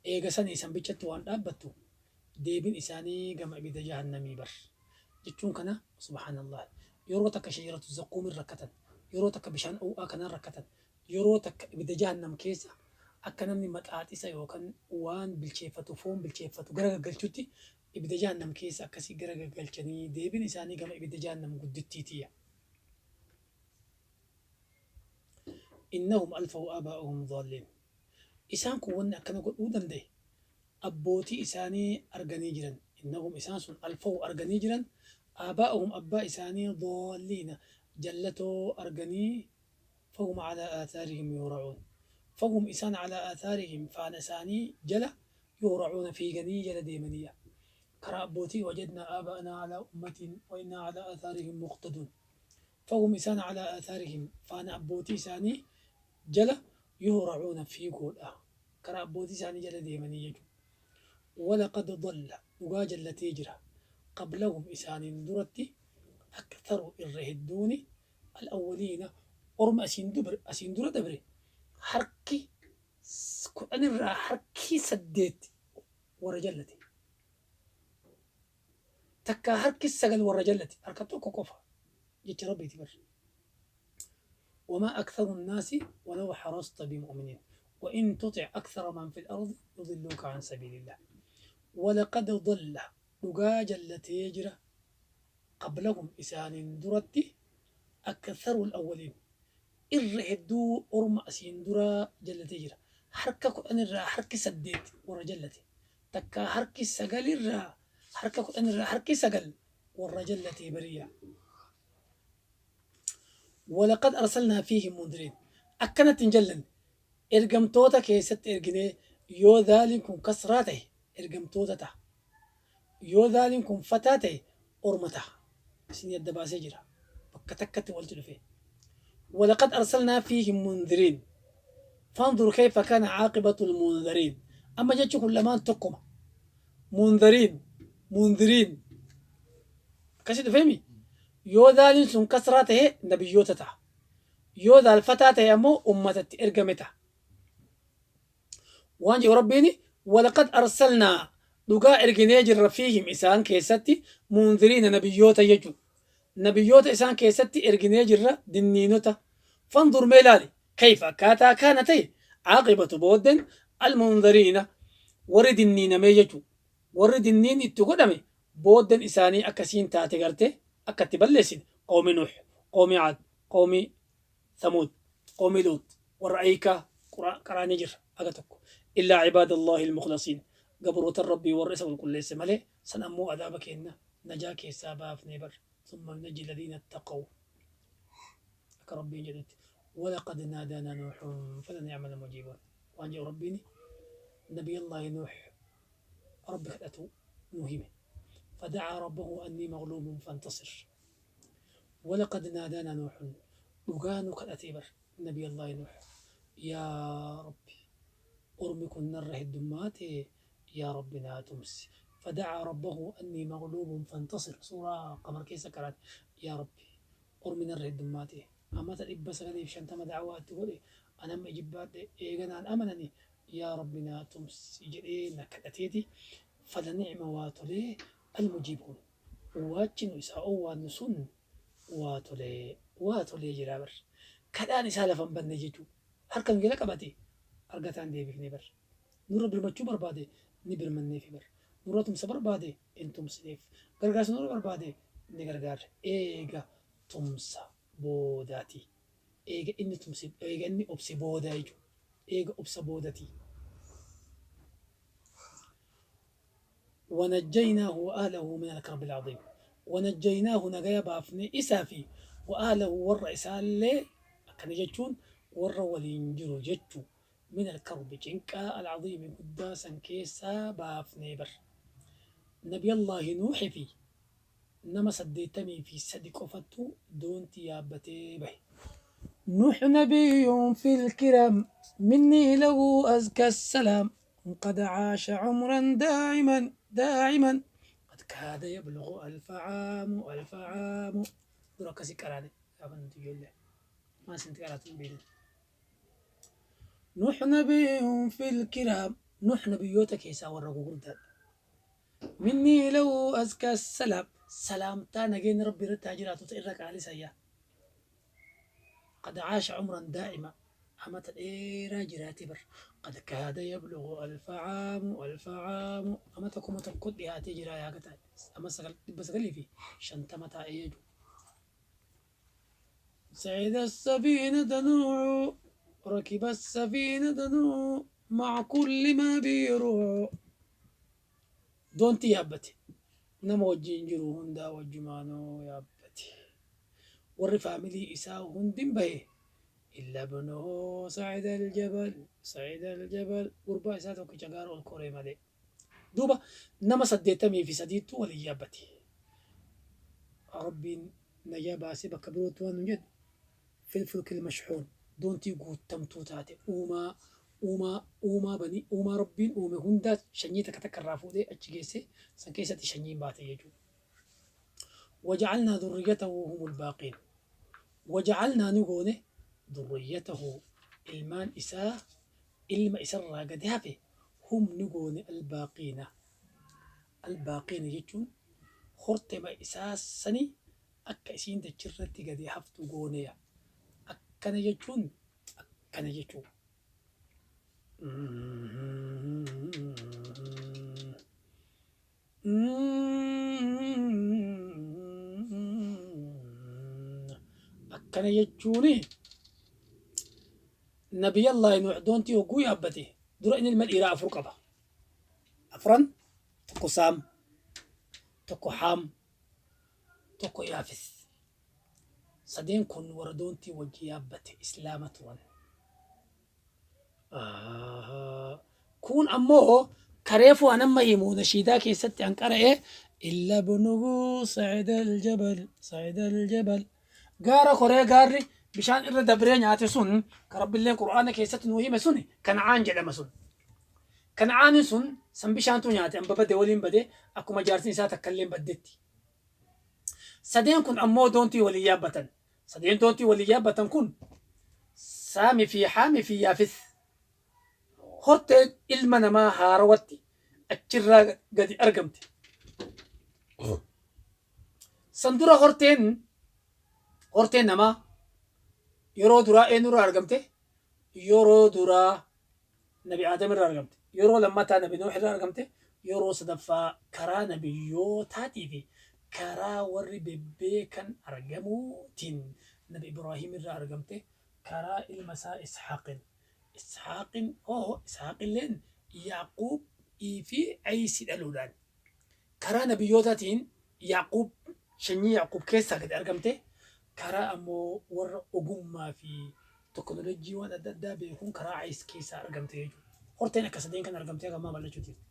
eega sanii isan bichatti waan dhaabbattu deebiin isaanii gama ibidda jahannamii bar jechuun kana subhaanallah yeroo takka shajaratu zaquumin rakkatan yeroo takka bishaan ow'aa kanaan rakkatan yeroo takka ibidda jahannam keessa akka namni maxaaxisa yookaan waan bilcheeffatu foon bilcheeffatu gara gaggalchutti ibidda jahannam keessa akkasii gara gaggalchanii deebiin isaanii gama ibidda jahannam guddittiitiya. Innahum alfaw aabaa'ahum dhaalliin. Isaan kun wanni akkana godhuu danda'e abbootii isaanii arganii jiran. Innahum isaan sun alfaw arganii jiran aabaa'ahum abbaa isaanii dhaalliina jallatoo arganii fahum calaa aathaarihim yuhracuun. Fahum isaan calaa aathaarihim faana isaanii jala yuhracuuna fiiganii jala deemaniya. Karaa abbootii wajadnaa aabaa'anaa calaa ummatin wa innaa calaa aathaarihim muqtaduun. Fahum isaan calaa aathaarihim faana abbootii isaanii jala yuhracuuna fiigoodha. Karaa abbootii isaanii jala deemanii jechuudha. Walaqad dalla dhugaa jallatee jira. Qablahum isaaniin duratti aktharu irra hedduuni al-awwaliina orma asiin dura dabre harki 10 irraa harki 8 warra jallate. Takkaa harki 9 warra jallate harka tokko qofa jecha Rabbiiti bar. وما أكثر الناس ولو حرصت بمؤمنين وإن تطع أكثر من في الأرض يضلوك عن سبيل الله. ولقد ضل dhugaa jallatee jira qablahum isaaniin duratti aktharu al-awwaliin irra hedduu orma asiin duraa jallatee jira. Harka 10 irraa harki 8 warra jallate. Takkaa harki 9 irraa harka 10 irraa harki 9 warra jallatee bariya. ولقد أرسلنا فيهم منذرين أكنت جلن إرجمتوتا كيست إرجني يو ذلكم كسراته إرجمتوتا تا يو ذلكم فتاته أرمتا سين يدباسي جرا بكتكت والتلفي. ولقد أرسلنا فيهم منذرين فانظر كيف كان عاقبة المنذرين. أما جتش كل ما تقوم منذرين منذرين كشت فهمي يو ذالين سن كسراته نبيوتتا يو ذال فتاته أمو أمتت إرجمته وانجي ربيني ولقد أرسلنا لقاء إرجنيجر فيهم إسان كيستي منذرين نبيوتا يجو نبيوتا إسان كيستي إرجنيجر دنينوتا فانظر ميلالي كيف كاتا كانتي عاقبة بودن المنذرين ورد النين ميجو ورد النين اتقدمي بودن إساني أكسين تاتي قرتي أكتبلسين قوم نوح قوم عاد قوم ثمود قوم لوط ورأيك قرانجر أكتك إلا عباد الله المخلصين قبروة الرب والرئيس والكل ليس ملي سنأمو عذابك إن نجاك ساباف نيبر ثم نجي الذين اتقوا كربي جدت. ولقد نادانا نوح فلنعم المجيبون. وأنجي ربيني نبي الله نوح ربك أتو نوهمه فدعا ربه أني مغلوب فانتصر. ولقد نادانا نوح وقانو قد أتيبر نبي الله نوح يا ربي أرمكن نره الدمات يا ربنا تمس فدعا ربه أني مغلوب فانتصر. سورة قمر كيسة كرات يا ربي أرمي نره الدمات أما تلبس سغلي في شنطة دعوات تقولي أنا ما إجبات إيجانا أمنني يا ربنا تمس إجري نكدتيتي فلنعم واتولي المجيبون واتشن إساء ونسون واتولي واتولي جرابر كدان إساء لفن بنجيجو هركن جلك أباتي أرغتان دي بيك نبر نور برمتشو بربادي نبر من نيفي بر نوراتم سبر بادي انتم سنيف غرغاس نور بربادي نغرغار إيغا تمسا بوداتي إيغا إني تمسي إيغا إني أبسي بودايجو إيغا أبسا بوداتي. ونجيناه وأهله من الكرب العظيم. ونجيناه نجايا بافني إسافي وأهله والرئيس اللي كان يجتون ور ولينجرو جتو من الكرب جنكا العظيم قداسا كيسا بافني بر نبي الله نوح في نما سديتمي في سدك أفتو دون تيابتي به. نوح نبي في الكرام مني له أزكى السلام قد عاش عمرا دائما دائما قد كاد يبلغ 1000 عام 1000 عام دركسي كراني أبن تقول له ما سنت قرأت بين. نوح نبي في الكرام نوح نبيوتك يساور غرداد مني لو أزكى السلام سلامتا نجين ربي رتاجرات وتئرك علي سيا قد عاش عمرا دائما أمت الإيرا جراتي بر قد كاد يبلغ 1000 عام 1000 عام أمتكم تقود يا تجرا يا قتال أما سقل بسقلي في شنتمتا إيجو سعيد السفينة نوح ركب السفينة نوح مع كل ما بيروح دونتي يابتي نما وجين جرو هندا وجمانو يابتي. Warri faamilii isaa hundin bahe. Illa ibnuhu sa'ida aljabal sa'ida aljabal gurbaa isaa tokkicha gaara ol koree malee. Duuba nama 83tu waliin yaabbate. Rabbiin najaa baasee bakka birootti waan nun jedhu fil fulkil mashxuun doontii guuttamtuu taate uumaa uumaa uumaa banii uumaa Rabbiin uume hundaa shanyii takka takka irraa fuudhee achi geesse san keessatti shanyiin baate jechuudha. Waja'alnaa dhurriyyatahu humul baaqiin. Waja'alnaa ni goone dhurriyyatahu ilmaan isaa ilma isarraa gadi hafe hum ni goone albaaqiina. Albaaqiina jechuun hortema isaa sani akka isiin dachirratti gadi haftu gooneya. Akkana jechuun akkana jechuu. Akkana jechuun Nabiyallaahi Nuux doontii hogguu yaabbate dura inni ilma dhiiraa afur qaba. Afran tokko Saam, tokko Haam, tokko Yaafis. Sadeen kun warra doontii wajji yaabbate Islaama turan. Kuun ammoo ka reefu an amma himu nashiidaa keessatti an qara'e illa bunugu sa'ida aljabal sa'ida aljabal gaara koree gaarri bishaan irra dabree nyaate sun ka rabbilleen qur'aana keessatti nuu hime sun kana'aan jedhama sun. Kana'aanin sun san bishaantu nyaate an babade waliin bade akkuma jaartin isaa takkalleen baddetti. Sadeen kun ammoo doontii waliin yaabbatan. Sadeen doontii waliin yaabbatan kun Saami fi Haami fi Yaafis. Horteen ilma namaa haarawatti achirraa gadi argamte. San dura horteen horteen namaa yeroo duraa eenyurraa argamte? Yeroo duraa Nabi Aadam irraa argamte. Yeroo lammataa Nabi Nuuh irraa argamte. Yeroo sadaffaa karaa nabiyyootaatii fi karaa warri bebbeekan argamuutiin Nabi Ibraahim irraa argamte. Karaa ilma isaa Ishaaqin. Ishaaqin hoo Ishaaqilleen Yaaquub fi Aysi dhaluudhaan. Karaa nabiyyootaatiin Yaaquub shanyii Yaaquub keessaa gadi argamte. Karaa ammoo warra ogummaa fi Teknolojii waan adda addaa beekuun karaa Ayis keessaa argamte jechuudha. Horteen akka sadeen kan argamte akka ammaa bal'achuu jirti.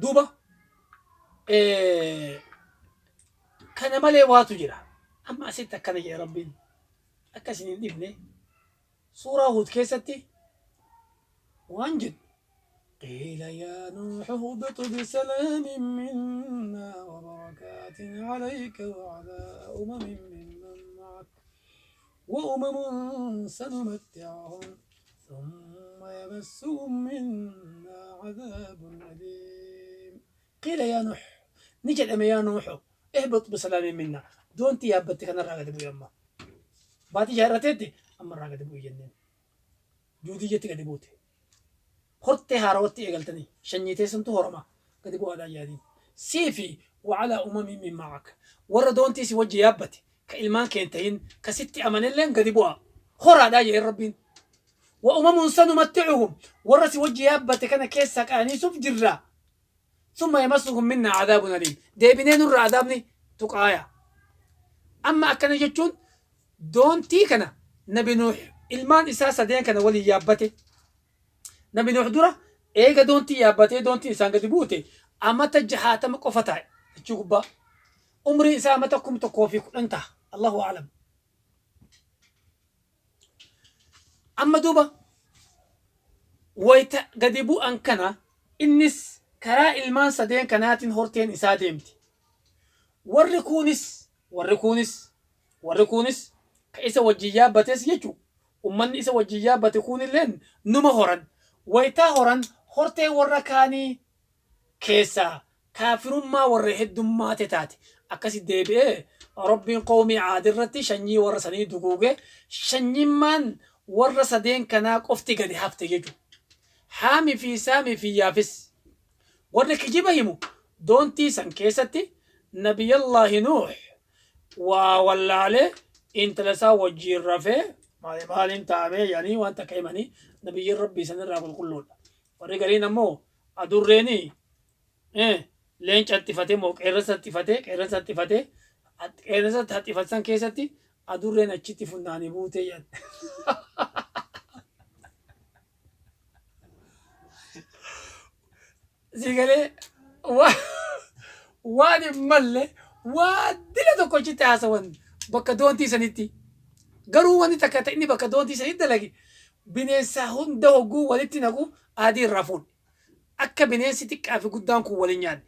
Duuba kana malee waatu jira. Amma asitti akkana jedhe Rabbiin. Akka isin hin dhibne suuraa Huud keessatti waan jedhu قيل يا نوح اهبط بسلام منا وبركات عليك وعلى أمم ممن معك وأمم سنمتعهم ثم يمسهم منا عذاب أليم قيل يا نوح نجد أم يا نوح اهبط بسلام منا دونتي يا بتك أنا راقد أبو يما باتي جهرتي أما راقد أبو جنين جودي جتك أبوتي Hortee haarawatti eegaltanii shanyii teessantu horama gadi bu'aadhaan yaadiin. Sii fi wa'alaa umamin min ma'ak warra doontii si wajji yaabbate ka ilmaan kee hin tahin ka sitti amanelleen gadi bu'aa horaadhaa jedheen Rabbiin. Wa umamun sanumatti'uhum warra si wajji yaabbate kana keessaa qananiisuuf jirra. Summa yamassuhum minnaa adaabun aliim deebinee nurra adaabni tuqaaya. Amma akkana jechuun doontii kana nabi Nuuh ilmaan isaa sadeen kana waliin yaabbate. Nabi Nuuh dura eega doontii yaabbatee doontiin isaan gadi buute amata jahaatama qofa taa'e jechuu gubbaa. Umriin isaa amata 1010 taha. Allahu a'lam. Amma duuba wayta gadi bu'an kana innis karaa ilmaan sadeen kanaatiin horteen isaa deemti. Warri kuunis warri kuunis warri kuunis ka isa wajjin yaabbates jechu ummanni isa wajjin yaabbate kuunilleen numa horan. Waytaa horan horteen warra kaanii keessaa kaafirummaa warra heddummaate taate. Akkasi deebi'ee Rabbiin qawmii Aad irratti shanyii warra sanii duguuge shanyimmaan warra sadeen kanaa qofti gadi hafte jechu. Haami fi Saami fi Yaafis. Warri kijiba himu doontii san keessatti Nabiyallaahi Nuuh waa wallaalee intala isaa wajjiin rafee maali maaliin taa'amee jedhanii waan takka himanii nabiyyiin rabbii sanirraa qulqulluudha. Warri gariin ammoo adurreeni leenca ittifatee moo qeerransa ittifatee qeerransa ittifatee Qeerransa haxxifatan keessatti adurreen achitti funnaanii buutee jedhan. Siigalee waan hin malle waa dila tokko achitti haasawan bakka doontii sanitti. Garuu wanni takka ta'e inni bakka doontii sanitti dalage bineensa hunda hogguu walitti naqu adii irraa fuudhe. Akka bineensi xiqqaa fi guddaan kun waliin nyaanne.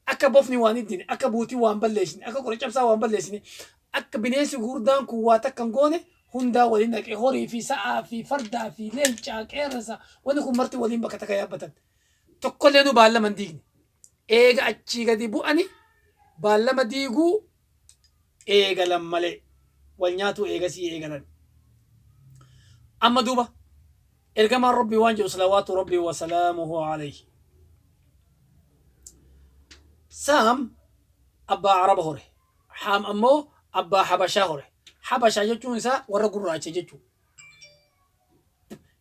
Akka bofni waan hin dine, akka buutii waan balleessine, akka qoricha cabsaa waan balleessine, akka bineensi gurguddaan kun waa takka hin goone hundaa waliin naqe horii fi sa'aa fi fardaa fi leencaa qeerransa wanni kun marti waliin bakka takka yaabbatan. Tokkollee nu baallama hin diigne. Eega achii gadi bu'ani baallama diiguu eegalan malee wal nyaatuu eegasii eegalan. Amma duuba ergamaan Rabbii waan jedhu salawaatu Rabbii wa salaamuhu alayhi. Saam abbaa Araba hore. Haam ammoo abbaa Habashaa hore. Habashaa jechuun isaa warra gurraacha jechuudha.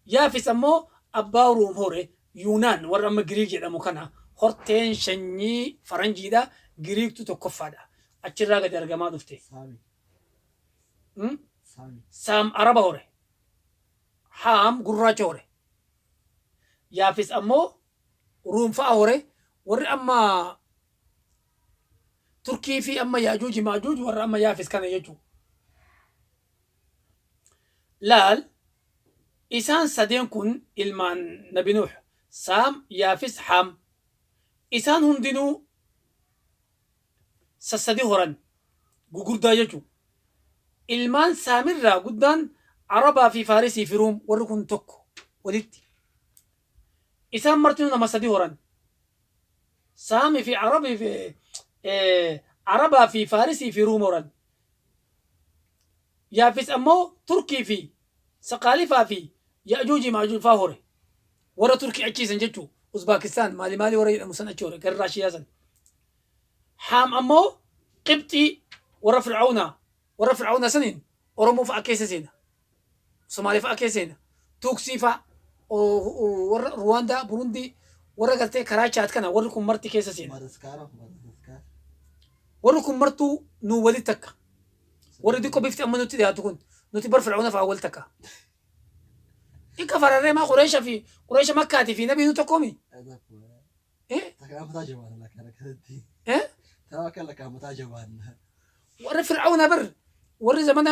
Yaafis ammoo abbaa Ruum hore. Yuunaan warra amma Giriik jedhamu kana horteen sanyii faranjiidha. Giriiktu tokkoffaadha. Achirraa gadi argamaa dhufte. Saami. Saami. Saam Araba hore. Haam gurraacha hore. Yaafis ammoo Ruum fa'a hore. Warri amma Turkii fi amma Yaajuuji Maajuuj warra amma Yaafis kana jechuudha. Laal isaan sadeen kun ilmaan Nabi Nuux Saam, Yaafis, Haam. Isaan hundinuu sassadi horan gugurdaa jechuudha. Ilmaan Saamirraa guddaan Arabaa fi Faarisii fi Ruum warri kun tokko walitti. Isaan martinuu nama sadi horan. Saamii fi Arabii fi Arabaa fi Faarisii fi Ruum horan. Yaafis ammoo Turkii fi Saqaalifaa fi Ya'juuji Ma'juuj faa hore. Warra Turkii achiisan jechuu Uzbaakistaan maali maali warra jedhamu san achi hore gara Raashiyaa san. Haam ammoo Qibxii warra Fir'awnaa warra Fir'awnaa saniin Oromoo fa'a keessa seena. Somaalee fa'a keessa seena. Tuuksii fa'a warra Ruwaandaa, Burundii warra gartee karaa Chaad kana warri kun marti keessa seena. Madaskaara. Madaskaara. Warri kun martuu nuu walitti takka. Warri xiqqoo bifti amma nutti dhiyaatu kun nuti bar Fir'auna fa'a wal takka. Xiqqa fararree maa Qureesha fi Qureesha Makkaatii fi Nabii nu tokkoomi. Eh? Takka mataa jabaanna lakka rakkanatti. Eh? Tawa lakka mataa jabaanna. Warri Fir'auna bar warri zamana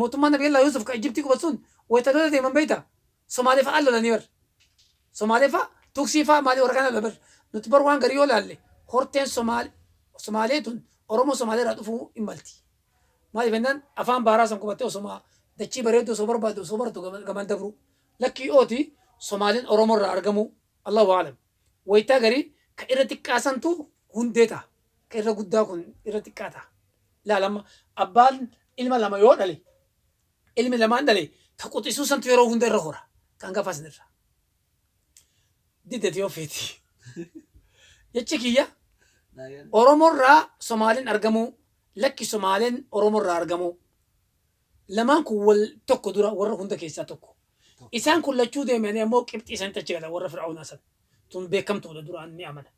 mootummaa Nabii Allah Yusuf ka Ijibtii qubatu sun wayita lola deeman beekta. Somaalee fa'a lolanii bar. Somaalee fa'a Tuksii fa'a maali warra kana lola bar. Nuti bar waan garii yoo laalle horteen Somaalee tun Oromoo Somaalee irraa dhufuu hin malti. Maaliif jennaan afaan baaraa san qubattee osoma dachii bareedduu osoo barbaaddu osoo baratu gaman dabru. Lakkii ooti Somaaleen Oromoo irraa argamuu Allahu a'lam. Wayitaa garii ka irra xiqqaa santu hundee ta'a. Ka irra guddaa kun irra xiqqaa ta'a. Laal amma abbaan ilma lama yoo dhale ilmi lamaan dhale ka quxisuu santu yeroo hunda irra hora. Kan hangafaa san irra. Diddati yoo feeti. Jechi kiyya Oromoo irraa Somaaliin argamuu lakki Somaaleen Oromoo irraa argamuu. Lamaan kun wal tokko dura warra hunda keessaa tokko. Isaan kun lachuu deemanii ammoo Qibxii sanitti achi galan warra Fir'aawnaa san. Tun beekamtuudha duraan ni amana.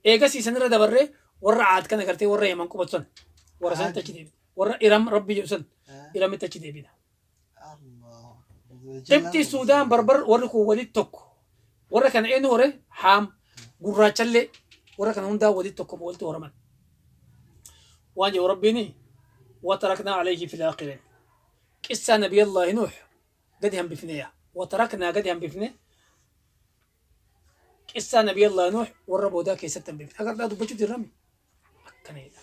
Eegasii sanirra dabarree warra Aad kana gartee warra Yaman qubatu san. Warra sanitti achi deebina. Warra Iram Rabbi jedhu san Iramitti achi deebina. Qibxii Suudaan barbar warri kun walitti tokko. Warra kana eenyu hore Haam gurraachallee warra kana hundaa walitti tokko walitti horaman. Waan jedhu Rabbiin wataraknaa alayhi fil aakhiriin. Qissaa Nabiyallaahi Nuux gadi hambifneya. Wataraknaa gadi hambifne qissaa Nabiyallaahi Nuux warra boodaa keessatti hambifne. Agardaa dubbachuu jirrami. Akkana jedha.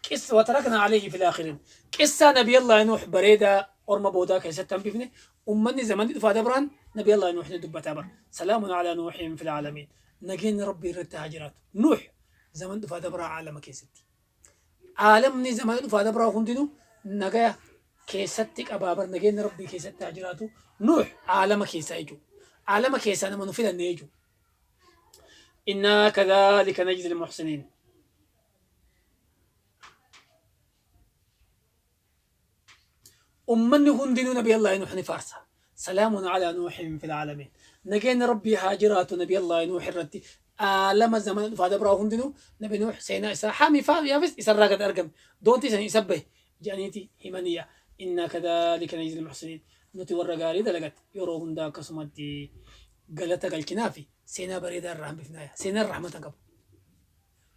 Qissa wataraknaa alayhi fil aakhiriin. Qissaa Nabiyallaahi Nuux bareedaa orma boodaa keessatti hambifne ummanni zamanni dhufaa dabraan Nabiyallaahi Nuux ni dubbataa bara. Salaamun alaa Nuuhin fil aalamiin. Nageenyi Rabbii irratti haa jiraatu. Nuux zaman dhufaa dabraa aalama keessatti. Aalamni zamana dhufaa dabraa hundinuu nagaya keessatti qabaa bar nageenyi Rabbii keessatti haa jiraatu. Nuux aalama keessaa jechuudha. Aalama keessaa nama nu filanne jechuudha. Innaa kadhaalika najzil muhsiniin. Ummanni hundinuu Nabi Allah Nuux ni faarsa. Salaamun alaa Nuuhin fil aalamiin. Nageenyi Rabbii haa jiraatu Nabi Allah Nuux irratti. Aalama zamana dhufaa dabraa hundinuu nabi Nuux seenaa isaa haamii faa yaafis isarraa gad argame. Doontii sanii isa bahe jedhaniiti himaniya. Innaa kadhaalika najzil muhsiniin. Nuti warra gaarii dalagat yeroo hundaa akkasumatti galata galchinaa fi seenaa bareedaa irraa hambifnaaya. Seenaan rahmata qabu.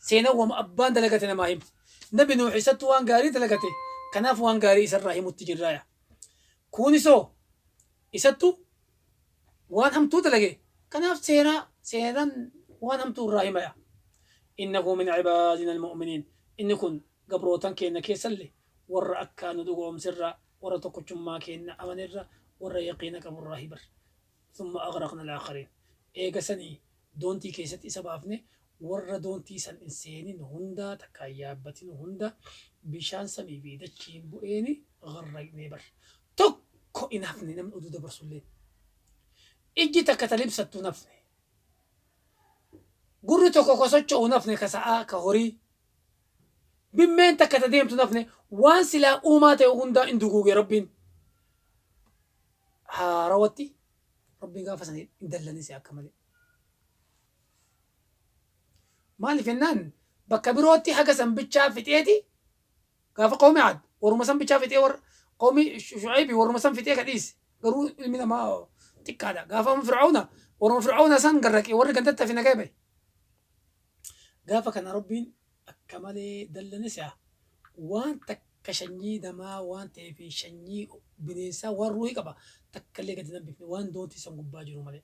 Seenaan wama abbaan dalagate namaa hima. Nabi Nuux isattu waan gaarii dalagate kanaaf waan gaarii isarraa himutti jirraaya. Kuunisoo isattu waan hamtuu dalage kanaaf seenaa seenaan waan hamtuu irraa himaya. Innahu min cibaadina almu'miniin. Inni kun gabrootan keenna keessalle warra akkaa nu dhugoomserraa warra tokkochummaa keenna amanerra warra yaqiina qaburraa hibar. Thumma aghraqna al-aakhariin. Eega sanii doontii keessatti isa baafne warra doontii san hin seenin hundaa takkaa hin yaabbatin hunda bishaan samii fi dachiin bu'eeni gharraqnee bar. Tokko hin hafne namni oduu dabarsulleen. Ijji takka ta libsattu hin hafne. Gurri tokko ka socho'u hin hafne ka sa'aa ka horii. Bimmeen takka ta deemtu hin hafne waan silaa uumaa ta'e hundaa hin duguuge Rabbiin. Haarawatti Rabbiin gaafa san hin dallanise akka malee. Maaliif jennaan bakka birootti haga san bichaa fixeeti gaafa qawmi Aad warruma san bichaa fixee warra qawmi Shu'aybi warruma san fixee ka dhiise garuu ilmi namaa xiqqaadha gaafa amma Fir'aawna warruma Fir'aawna san garraqee warri gandatti hafe nagaya bahe. Gaafa kana Rabbiin akka malee dallane se'a waan takka shanyii namaa waan ta'ee fi shanyii bineensaa waan ruuhii qaba takka illee gadi hin hambifne waan doontii san gubbaa jiru malee.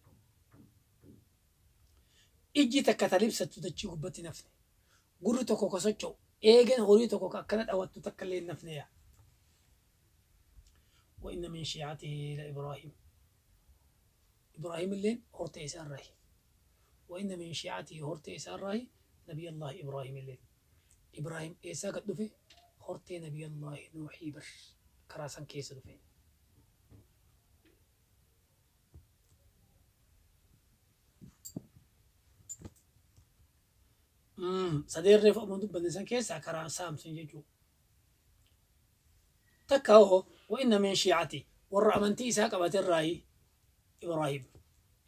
Ijji takka ta libsattu dachii gubbatti hin hafne. Gurri tokko ka socho'u, eegeen horii tokko ka akkana dhawattu takka illee hin hafne yaa. Wa inna min shi'atihi la Ibraahim. Ibraahim illeen hortee isaa irraahi. Wa inna min shi'atihi hortee isaa irraahi Nabiyallaahi Ibraahim illeen. Ibraahim eessaa gad dhufe? Hortee Nabiyallaahi Nuuhii bar karaa san keessa dhufe. Sadeen reefu amma dubbanne san keessaa karaa saamsun jechuu. Takka hoo wa inna min shi'ati warra amantii isaa qabate irraayi Ibraahim.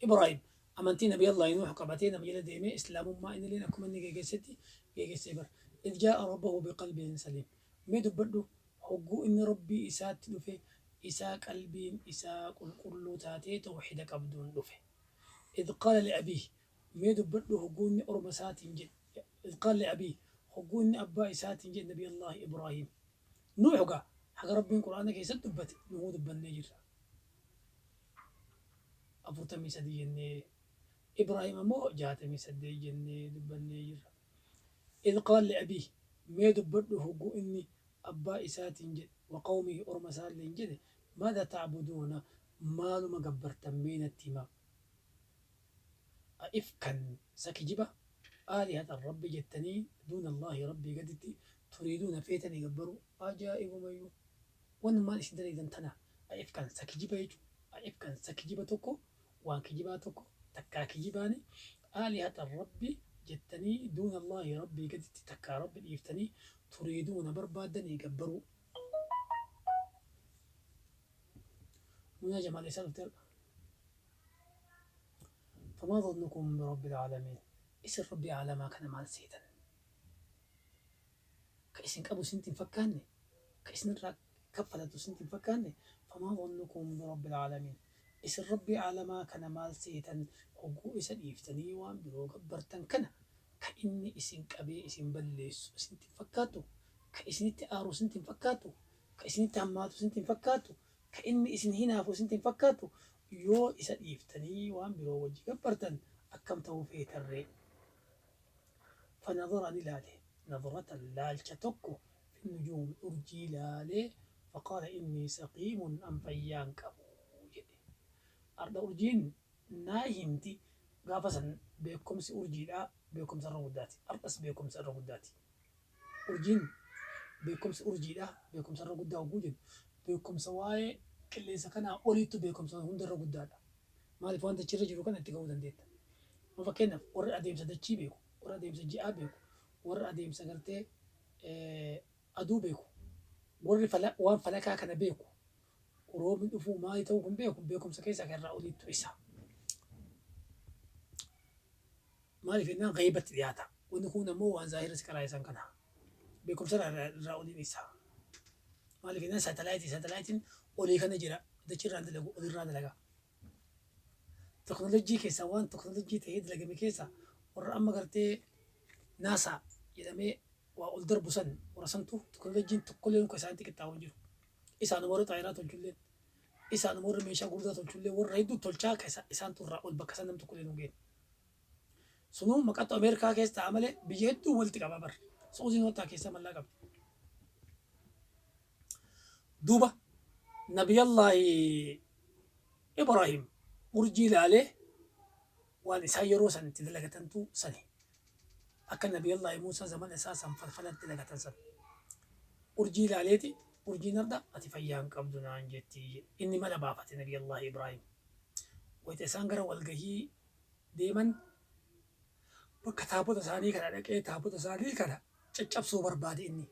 Ibraahim amantii Nabi Allah Nuuh qabatee nama jala deemee islaamummaa innilleen akkuma inni geegessetti geegessee bar. Idh jaa'a rabbahu biqalbin saliim. Mee dubbadhu hogguu inni Rabbii isaatti dhufe isaa qalbiin isaa qulqulluu taatee tawhiida qabduun dhufe. Idh qaala li'abiih Mee dubbadhu hogguu inni orma isaatiin jedhe Idh qaala li'abiih hogguu inni abbaa isaatiin jedhe Nabiyallaahi Ibraahiim. Nuuh gaa haga Rabbiin Qur'aana keessatti dubbate nuhuu dubbannee jirra. 43 jennee Ibraahiim ammoo 68 jennee dubbannee jirra. Idh qaala li'abiih Mee dubbadhu hogguu inni abbaa isaatiin jedhe, wa qawmihi orma isaalleen jedhe, maadhaa ta'buduuna maaluma gabbartan mee natti himaa? A'ifkan sa kijiba aalihatan Rabbi jettanii duuna Allaahi Rabbii gaditti turiiduuna feetanii gabbaruu? Ajaa'ibumayyuu! Wannummaan isin dalaydan tana a'ifkan sa kijiba jechu a'ifkan sa kijiba tokko waan kijibaa tokko takkaa kijibaani aalihatan Rabbi jettanii duuna Allaahi Rabbii gaditti takkaa Rabbi dhiiftanii turiiduuna barbaaddanii gabbaruu. Munaa Jamaal eessaa dhufte har'a? Famaa zannukum birabbil aalamiin isin Rabbii aalamaa kana maal seetan? Ka isin qabu isinitti hin fakkaanne? Ka isinirraa kaffalatu isinitti hin fakkaanne? Famaa zannukum birabbil aalamiin isin Rabbii aalamaa kana maal seetan hogguu isa dhiiftanii waan biroo gabbartan kana ka inni isin qabee isin balleessu isinitti hin fakkaattu? Ka isinitti aaru isinitti hin fakkaattu? Ka isinitti hammaatu isinitti hin fakkaattu? Ka inni isin hinaafu isinitti hin fakkaattu? Yoo isa dhiiftanii waan biroo wajji gabbartan akkam ta'uu feetan ree? Fanadara ni laale, nadratan laalcha tokko, finnujuumi urjii laalee, faqaala innii saqiimun an fayyaa hin qabu jedhe. Ardha urjiin naa himti gaafa san beekkomsi urjiidhaa beekkomsa irra guddaati. Ardhas beekkomsa irra guddaati. Urjiin beekkomsi urjiidhaa beekkomsa irra guddaa hogguu jennu beekkomsa waa'ee qilleensa kanaa oliittu beekkomsa hunda irra guddaadha. Maaliif waan dachii irra jiru kana itti ga'uu dandeetta. Amma fakkeenyaaf warri adeemsa dachii beeku, warri adeemsa ji'aa beeku, warri adeemsa gartee aduu beeku, warri waan falakaa kana beeku Roobni dhufuu maali ta'uu kun beeku beekumsa keessaa kan irraa oliittu isa. Maaliif jennaan ghaybatti dhiyaata. Wanni kun ammoo waan zaahira si qaraa'isan kana. Beekumsa irraa oliin isa. Maaliif jennaan saatalaayitii saatalaayitiin olii kana jira. Dachirraan dalagu olirraa dalaga. Teknoolojii keessaa waan teknoolojii ta'ee dalagame keessa warra amma gartee NASA jedhamee waa ol darbu san warra santu teknoolojiin tokkollee kan isaanitti qixxaa'u hin jiru. Isaanuma warra xaayiraa tolchullee isaanuma warra meeshaa gurguddaa tolchullee warra hedduu tolchaa kan isaantu irraa ol bakka san nam tokkollee hin geenye. Sunuu maqattu Ameerikaa keessa ta'a malee biyya hedduu walitti qaba bar. Suuziin wattaa keessa mallaa qabdi. Duuba Nabiyallaahi Ibraahim urjii ilaalee waan isaan yeroo san itti dalagatantu sani. Akka Nabiyallaahi Muusaa zamana isaa san falfalatti dalagatan san. Urjii ilaaleeti urjiin arda ati fayyaa hin qabdu naan jetti. Inni mala baafate Nabiyallaahi Ibraahim. Wayita isaan gara walgahii deeman bakka taabota isaanii kana dhaqee taabota isaanii kana caccabsuu barbaade inni.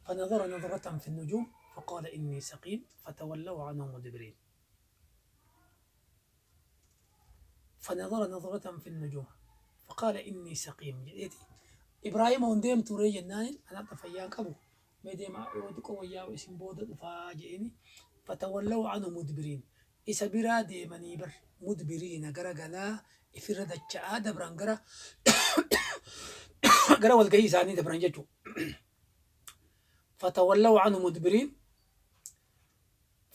فنظر نظرة في النجوم فقال إني سقيم فتولوا عنه مدبرين. فنظر نظرة في النجوم فقال إني سقيم jedheeti Ibraahim hon deemtu ree jennaanin an har'a fayyaan qabu mee deemaa yoo xiqqoo wayyaa isin booda dhufaa je'eeni fatawallaw anhu mudbiriin isa biraa deemanii bar mudbiriina gara galaa ifirra dacha'aa dabran gara gara walgahii isaanii dabran jechuu fatawallaw anhu mudbiriin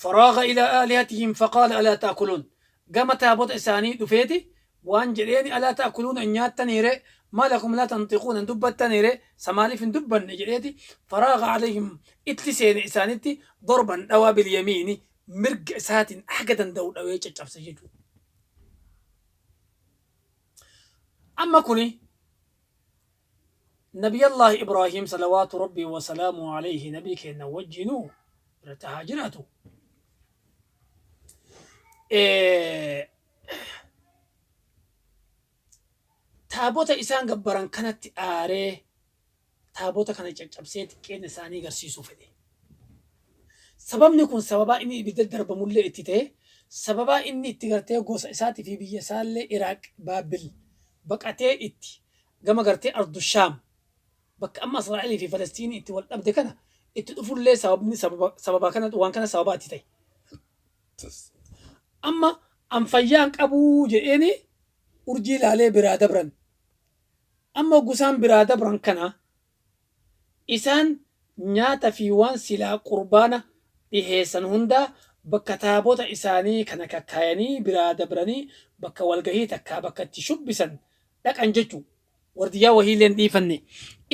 فراغ إلى آلهتهم فقال ألا تأكلون gama taabota isaanii dhufeeti waan jedheeni alaa ta'kuluuna hin nyaattaniire maa lakum laa tanxiquuna hin dubbattaniire samaaliif hin dubbanne jedheeti faraaga alayhim itti seene isaanitti dorban dhawaa bilyamiini mirga isaatiin haga danda'u dhawee caccabse jechuudha. Amma kuni Nabiyallaahi Ibraahim salawaatu rabbii wasalaamu alayhi nabii keenna wajjinuu irratti haa jiraatu. Taabota isaan gabbaran kanatti aaree taabota kana caccabsee xiqqeenya isaanii garsiisuu fedhe. Sababni kun sababaa inni ibidda darbamullee itti ta'e, sababaa inni itti gartee gosa isaatii fi biyya isaallee Iraaq Baabil baqatee itti gama gartee Ardu Shaam bakka amma Israa'elii fi Falastiinii itti wal dhabde kana itti dhufullee sababni sababa kana waan kana sababaa itti ta'e. Amma an fayyaan qabuu jedheeni urjii laalee biraa dabran. Amma gusaan biraa dabran kana isaan nyaata fi waan silaa qurbaana dhiheessan hundaa bakka taabota isaanii kana kakkaayanii biraa dabranii bakka walgahii takkaa bakka itti shubbisan dhaqan jechuu. Wardiyyaa wahiillee hin dhiifanne.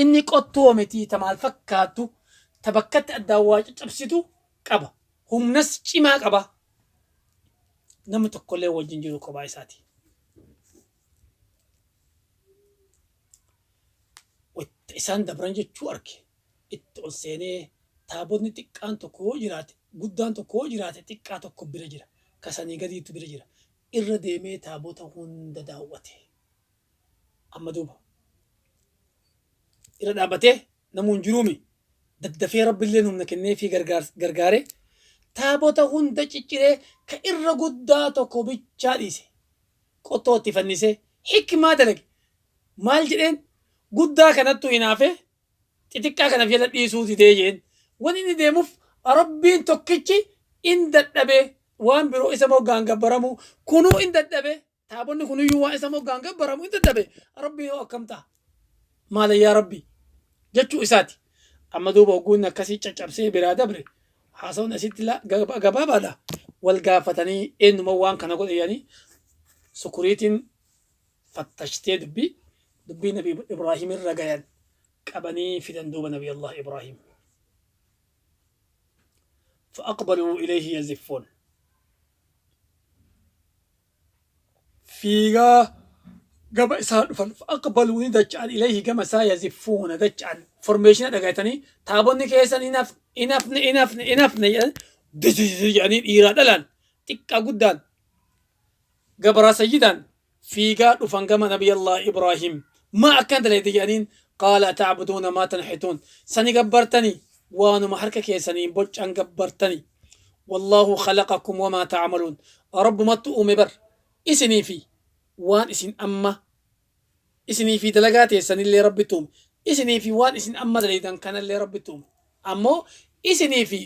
Inni qottoo miti ta maal fakkaattu ta bakkatti addaan waa caccabsitu qaba. Humnas cimaa qaba. Namni tokkollee wajjin jiru kophaa isaati. Wayta isaan dabran jechuu arke. Itti ol seenee taabotni xiqqaan tokko yoo jiraate guddaan tokko yoo jiraate xiqqaa tokko bira jira. Ka sanii gadiitu bira jira. Irra deemee taabota hunda daawwate. Amma duuba irra dhaabbatee namuu hin jiruumi daddafee Rabbilleen humna kenneefii gargaaree taabota hunda cicciree ka irra guddaa tokko bichaa dhiise. Qottoo itti fannisee hikmaa dalage. Maal jedheen guddaa kanattu hinaafee xixiqqaa kanaaf jala dhiisuu didee jeen. Wani inni deemuuf Rabbiin tokkichi in dadhabee waan biroo isa moggaan gabbaramu kunuu in dadhabee Taabonni kuniyyuu waan isa moggaan gabbaramu hin dadhabe. Rabbiin hoo akkam ta'a? Maala yaa Rabbi jechuu isaati. Amma duuba hogguun akkasii caccabsee biraa dabre haasawni asitti gabaabaadha. Wal gaafatanii eenyuma waan kana godhe jedhanii sukuriitiin fattashtee dubbii dubbii Nabi Ibraahim irra gayan qabanii fidan duuba Nabi Allah Ibraahim. فأقبلوا إليه يزفون fiigaa gama isaa dhufan fa'aqbaluu ni dacha'an ilayhi gama isaa yaziffuuna dacha'an formeeshina dhagaytanii taabonni keessan hin hafne hin hafne hin hafne jedhan didididi jedhanii dhiiraa dhalaan xiqqaa guddaan gabraa sayyidaan fiigaa dhufan gama nabiyallah Ibraahim maa akkan dalayte jedhaniin qaala ata'buduuna maa tanhituun sani gabbartanii waanuma harka keessaniin boccan gabbartanii wallaahu khalaqakum wamaa ta'maluun rabbumattu uume bar. Isinii fi waan isin amma isinii fi dalagaa teessanillee Rabbitti uume. Isinii fi waan isin amma dalaydan kanallee Rabbitti uume. Ammoo isinii fi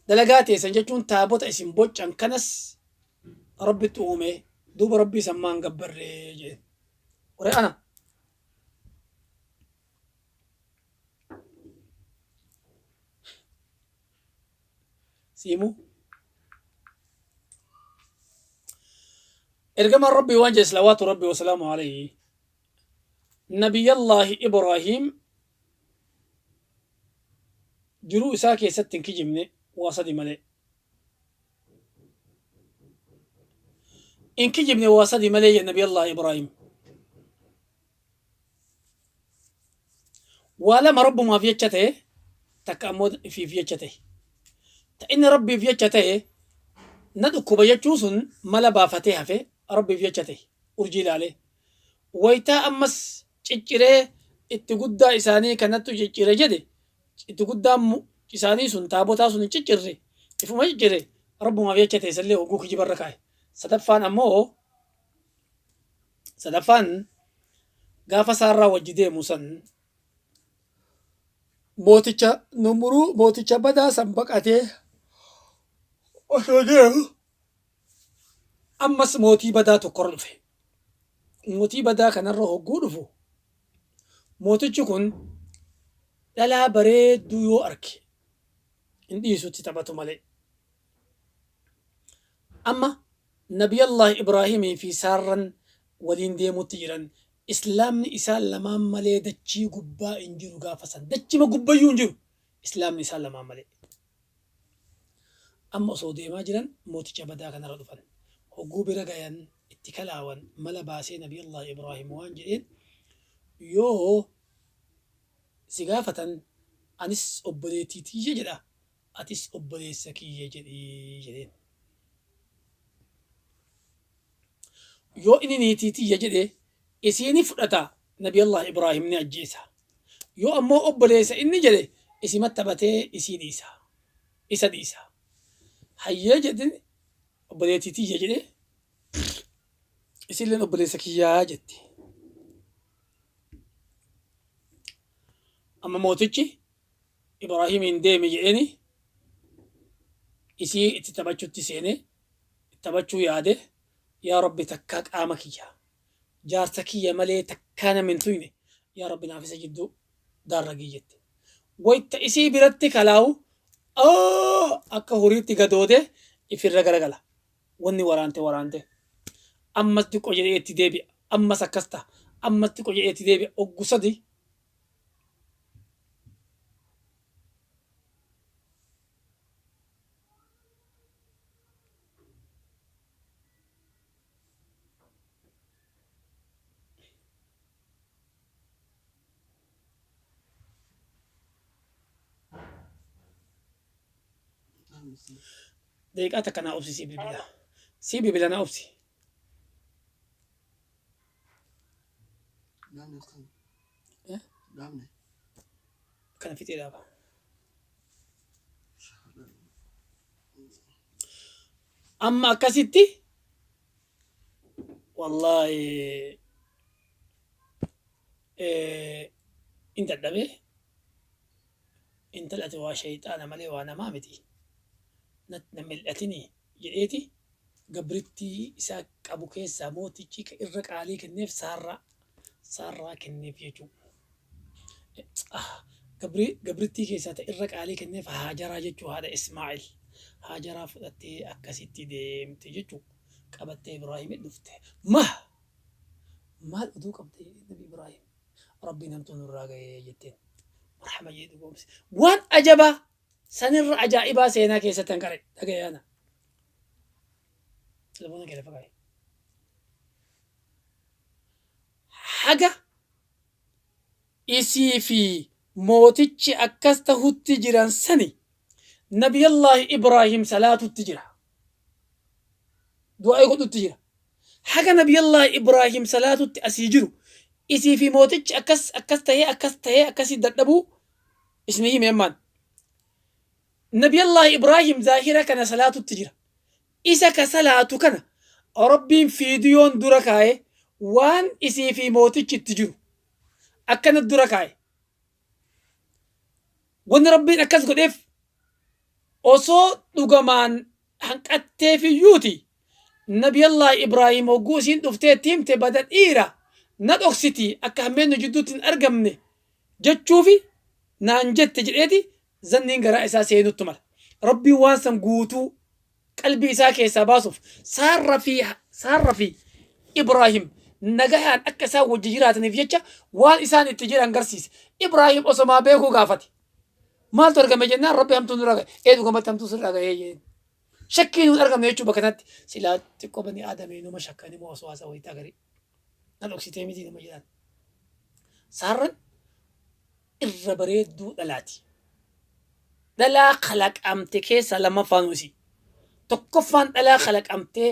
dalagaa teessan jechuun taabota isin boccan kanas Rabbitti uume. Duuba Rabbii san maan gabbarree jedheen. Waree ana. Siimu. Ergamaan Rabbii waan jedhe salawaatu Rabbii wasalaamu alayhi. Nabiyyallaahi Ibraahiim jiruu isaa keessatti hin kijibne waa sadi malee. Hin kijibne waa sadi malee jedhe Nabiyyallaahi Ibraahiim. Waa lama Rabbumaaf jecha ta'e, takka ammoo ifiif jecha ta'e. Ta inni Rabbiif jecha ta'e, na dhukkuba jechuu sun mala baafatee hafe Rabbiif jecha ta'e. Urjii ilaalee. Waytaa ammas cicciree itti guddaa isaanii kanattu ciccire jedhe, itti guddaan isaanii sun taabotaa sun hin ciccirre, ifuma ciccire Rabbumaaf jecha ta'e isallee hogguu kijibarra kaa'e. Sadaffaan ammoo Sadaffaan gaafa saarraa wajji deemu san mooticha numuruu mooticha badaa san baqatee osoo deemu ammas mootii badaa tokkorra dhufe. Mootii badaa kanarra hogguu dhufu mootichi kun dhalaa bareedduu yoo arke hin dhiisutti taphatu malee. Amma Nabiyallaahi Ibraahimii fi Saarran waliin deemutti jiran. Islaamni isaan lamaan malee dachii gubbaa hin jiru gaafa san. Dachima gubbayyuu hin jiru Islaamni isaan lamaan malee. Amma osoo deemaa jiran mooticha badaa kanarra dhufan. Hogguu bira gayan itti kalaawan mala baasee Nabiyallaahi Ibraahim waan jedheen yoo si gaafatan anis obboleettii tiyya jedha atis obboleessa kiyya jedhi jedheen. Yoo inni niitii tiyya jedhe isii ni fudhata Nabiyallah Ibraahim ni ajjeesa. Yoo ammoo obboleessa inni jedhe isima taphatee isii dhiisa. Isa dhiisa. Hayyee jedhin obboleettii tiyya jedhe isilleen obboleessa kiyyaa jetti. Amma mootichi Ibraahimiin deemi jedheeni isii itti taphachutti seene itti taphachuu yaade yaa rabbi takkaa qaama kiyya jaarsa kiyya malee takkaa nama hin tuyne yaa rabbi naaf isa jidduu daarragii jette wayta isii biratti kalaawu akka horiitti gadoode ifirra garagala wanni waraante waraante ammas diqqo jedhee itti deebi'a ammas akkas ta'a ammas diqqo jedhee itti deebi'a oggu sadi Daqiiqaa takka naa obsi sii bilbila. Sii bilbila naa obsi. Dhaabne ustaaz. Eh? Dhaabne. Kana fixee dhaaba. Amma akkasitti wallaahi in dadhabe intala ati waa shayxaana malee waa namaa miti natti na mil'atini jedheeti gabrittii isaa qabu keessaa mootichi ka irra qaalii kenneef Saarraa Saarraa kenneef jechuu. Gabrittii keessaa ta irra qaalii kenneef Haajaraa jechuu haadha Ismaa'il. Haajaraa fudhattee akkasitti deemte jechuu. Qabattee Ibraahimit dhufte. Mah! Maal oduu qabda jedheen Nabi Ibraahim. Rabbiin hamtuu nurraa ga'ee jetteen. Marhaba jedhee dhugoomse. Waan ajabaa Sanirra ajaa'ibaa seenaa keessatti an qara'e dhagaye ana. Telefoona kee lafa kaa'i. Haga isii fi mootichi akkas tahutti jiran sani Nabiyallaahi Ibraahim salaatutti jira. Du'aa'ii godhutti jira. Haga Nabiyallaahi Ibraahim salaatutti asii jiru isii fi mootichi akkas akkas tahee akkas tahee akkasii dadhabuu isinii hime ammaan. Nabiyallaahi Ibraahim zaahira kana salaatutti jira. Isa ka salaatu kana Rabbiin fiidiyoon dura kaaye waan isii fi mootichi itti jiru akkana dura kaaye. Wanni Rabbiin akkas godheef osoo dhugamaan hanqatteefiyyuuti Nabiyallah Ibraahim hogguu isiin dhuftee itti himte bada dhiira na dhoksiti akka hammeennu jidduutti hin argamne jechuufi naan jette jedheeti zanniin garaa isaa seenuttu mala. Rabbiin waan san guutuu qalbii isaa keessaa baasuuf Saarra fi Saarra fi Ibraahim nagayaan akka isaan wajji jiraataniif jecha waan isaan itti jiran garsiise. Ibraahim osomaa beekuu gaafate. Maaltu argame jennaan Rabbi hamtuu nurra gahe. Ee dhugamatti hamtuu sirraa gahee jeen. Shakkii nuun argamne jechuu bakka kanatti silaa xiqqoo bani aadamee numa shakka nima osoo haasa wayitaa garii. Na dhoksitee miti nama jedhan. Saarran irra bareedduu dhalaati. Dhalaa kalaqamte keessaa lammaffaan isii. Tokkoffaan dhalaa kalaqamtee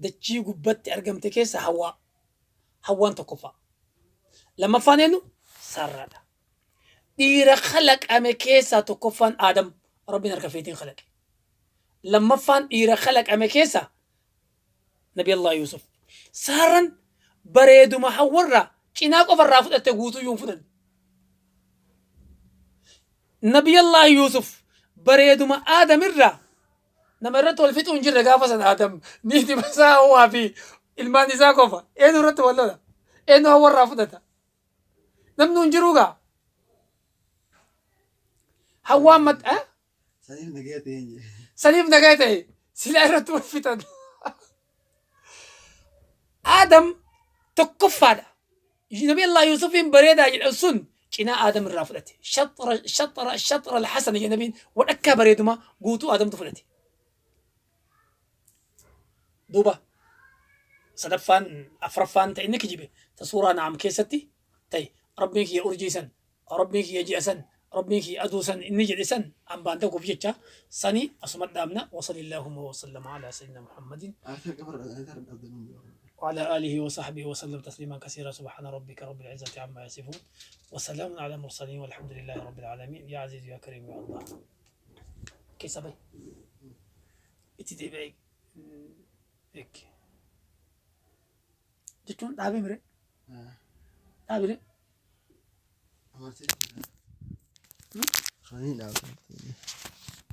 dachii gubbatti argamte keessaa Hawwaa. Hawwaan tokkoffaa. Lammaffaan eenyu? Saarraadha. Dhiira kalaqame keessaa tokkoffaan Aadam. Rabbiin harka feetiin kalaqe. Lammaffaan dhiira kalaqame keessaa Nabi Allah Yuusuf. Saarran bareeduma Hawwarraa cinaa qofarraa fudhatte guutuyyuu hin fudhanne. Nabi Allah Yuusuf bareeduma Aadamirraa nama irratti wal fixuu hin jirre gaafa sana Aadam niiti isaa Hawwaa fi ilmaan isaa qofa eenyu irratti wal lola eenyu Hawwarraa fudhata namni hin jiruu gaa Hawwaan mat eh? Saniif nagaya ta'e hin jedhe. Saniif nagaya ta'e silaa irratti wal fixan. Aadam tokkoffaadha. Nabi Allah Yuusufiin bareedaa jedhan sun cinaa Aadam irraa fudhate. Shaxra shaxra shaxra alhasana jedhe nabiin wadhakkaa bareedumaa guutuu Aadamtu fudhate. Duuba sadaffaan afraffaan ta'e inni kijibe ta suuraa Na'am keessatti ta'e Rabbiin kiyya urjii san Rabbiin kiyya ji'a san Rabbiin kiyya aduu san inni jedhe san hambaan ta'uuf jecha sani asuma dhaabna wasalillahumma wasallama alaa sayyidina Muhammadin Aarsaa qabarra aarsaa dhabdan hundi. وعلى آله وصحبه وسلم تسليما كثيرا سبحان ربك رب العزة عما يصفون وسلام على المرسلين والحمد لله رب العالمين يا عزيز يا كريم يا الله كيف بي itti deebi'ee jechuun dhaabee mire dhaabire. Amartii. Sanii dhaabbatee.